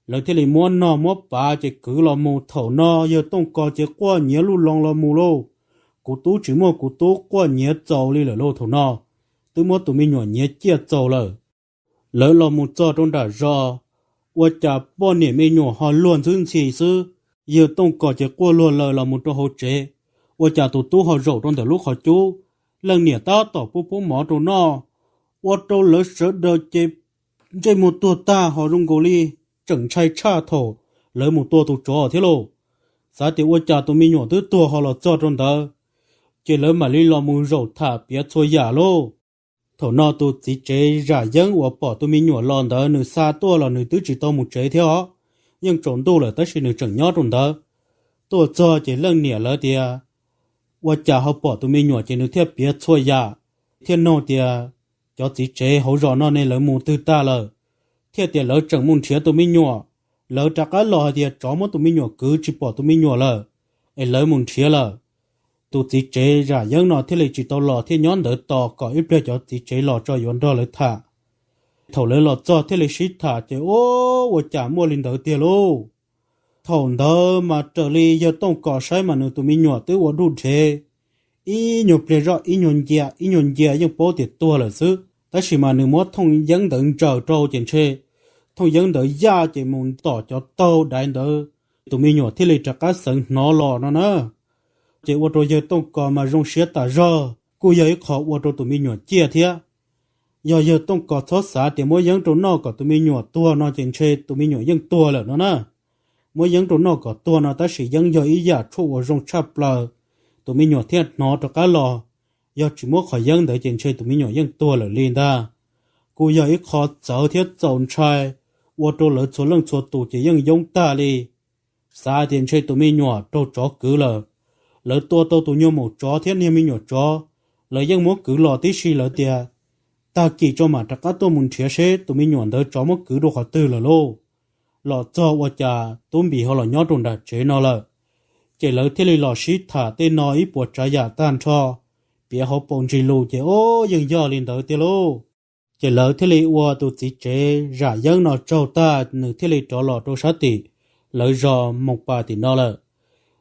Lawv thiaj li muab nog muab pav ces kwv los mus, thaum no yawg Tooj Kos ces quaj nyiav luj loo los mus lauj. Kuv tub tsis muaj kuv tub quaj nyiav txaus li lawm lauj, thaum no twb muab tus me nyuam nyiav ciaj txaus lawm. Lawv los mus txog rau nram zos, ua cas poj niam me nyuam ho luag ntxwb ntxhi xwb. Yawg Tooj Kos ces quaj luag lawm los mus rau hauv tsev, ua cas tus tub ho zaum rau ntawm lub qhov cub, leej niam tab tom pub pub mov rau noj. Ua rau lawv sawv daws ces ntsej muag tuag tag ho zoo nkaus li tseem ntshai tshaj thaum lawv mus tua tus tsov thiab lauj. Xav tias ua cas tus me nyuam twb tuag ho los txog rau ntawd, ces lawv mam li los mus zaum tham piav txhua yam lauj. Thaum no tus txiv tsev zam yeeb uas pom tus me nyuam los ntawd nws xa tuaj los nws twb tsis tau mus tsev thiab os, yeej tsaus ntuj lawm tab sis nws tseem nyob rau ntawd. Tuaj txog ces leej niam lawv tias ua cas ho pom tus me nyuam ces nws thiaj piav txhua yam. thiaj nug tias, Cov txiv tsev hauv zos no ne lawv mus twg tag lawm? Thiaj tias lawv tseem mus nrhiav tus me nyuam. Lawv rov qab los hais tias tsov muab tus me nyuam kwv tsis pom tus me nyuam lawm, es lawv mus nrhiav lawm. Tus txiv tsev Zam Yeeb no thiaj li tsis tau los thiab nyob ntawd tos kom ib pliag cov txiv tsev los tso yuav nrog lawv tham. Thaum lawv los txog thiaj li sib tham ces ua cas muaj li ntawd tiag lauj. Thaum ntawd mas raws li yawg Tooj Kos saib mas nws tus me nyuam twb ua duj dhev, ib nyuag pliag zoj ib nyuag ncia ib nyuag ncia yeej paub tias tuag lawm xwb, tab sis mas nws muab thooj yeeb ntawd ntsaws rau ces ntshe thooj yeeb ntawd yaj ces mus tom cov taug daiv ntawd, tus me nyuam thiaj li rov qab xeev hnov los no na. Ces ua rau yawg Tooj Kos mas zoo siab tas zog, kuj yog ib qho ua rau tus me nyuam ciaj thiab. Yog yawg Tooj Kos txhob xav tias muab yeeb rau noj kom tus me nyuam tuag no ces ntshe tus me nyuam yeej tuag lawm no na. Muab yeeb rau noj kom tuag no tab sis yeeb yog ib yam tshuaj uas zoo tshaj plaws, tus me nyuam thiaj hnov rov qab los. Yog tsis muab qhov yeeb ntawd ces ntshe tus me nyuam yeej tuag lawm li ntag. Kuj yog ib qho txawv thiab txaus ntshai, ua rau lawv txhua leej txhua tus ces yeej yoob tag li. Xav tias ntshe tus me nyuam raug tsov kwv lawm. Lawv tua tau tus nyuag maum tsov thiab niag me nyuam tsov, lawv yeej muab kwv los tib si lawm tias, tag kis tso mam rov qab tuaj mus nrhiav seb tus me nyuam ntawd tsov muab kwv rau qhov twg lawm lauj. Los txog ua cas Tub Npis ho los nyob rau nram tsev no lawm. Ces lawv thiaj li los sib tham tej no ib puas tsav yam tag nrho, piav hauv paus ntsis lus ces o, yeej yog li ntawd tiag lauj. Ces lawv thiaj li ua tus txiv tsev Zam Yeeb no tsaug tag nws thiaj li rov los rau sab tim lawv zos Moos Pas tim no lawm.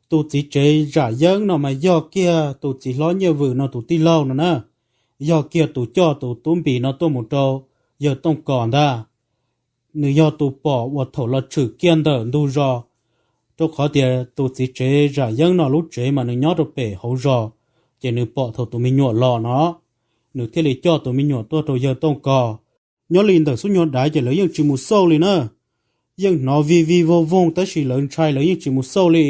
Tus txiv tsev Zam Yeeb no mas yog kiag tus txiv hlob Nyiaj Vwm no tus tij laug no na, yog kiag tus coj tus Tub Npis no tuaj mus rau yawg Tooj Kos ntag. Nws yog tus pom uas thaum los tshwm kiag ntawm ntug zos, rau qhov tias tus txiv tsev Zam Yeeb no lub tsev mas nws nyob rau pem hauv zos, ces nws pom thaum tus me nyuam los no, nws thiaj li coj tus me nyuam tuaj rau yawg Tooj Kos. Nyob li ntawm xub nyuag daiv ces lawv yeej tsis mus xauj li na, yeej hnov vij vij voog voog tab sis lawv ntshai lawv yeej tsis mus xauj li.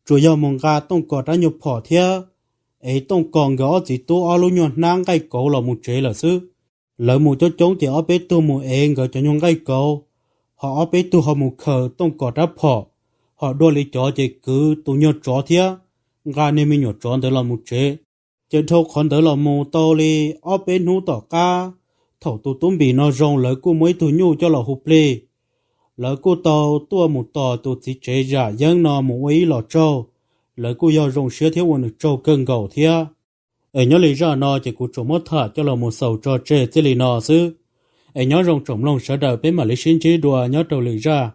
Tsuas yog mus nqa Tooj Kos rab nyuag phom thiab ev Tooj Kos nkawd ob txiv tub ob lub nyuag hnab nqaij kauv los mus tsev lawm xwb. Lawv mus coob coob ces ob peb tug mus ev nkawd cov nyuag nqaij kauv, ho ob peb tug ho mus khaws Tooj Kos rab phom, ho dua li cov ces kwv tus nyuag tsov thiab nqa niag me nyuam tsov ntawd los mus tsev. Ces dhau qhov ntawd los mus tau li ob peb hnub tom qab, thaum tus Tub Npis no zoo lawv kuj muaj ib tug nyuj coj los hu plig. Lawv kuj tau tuaj mus tos tus txiv tsev Zam Yeeb no mus ua ib los tsaug, lawv kuj yog zoo siab thiab ua nws tsaug kawg nkaus thiab. Es nyob li zaj no ces kuv tsuas muab tham coj los mus xaus tso tseg txij li no xwb. Es nyob zoo tsoom mloog sawv daws peb mam li sib ntsib dua nyob rau lwm zaj.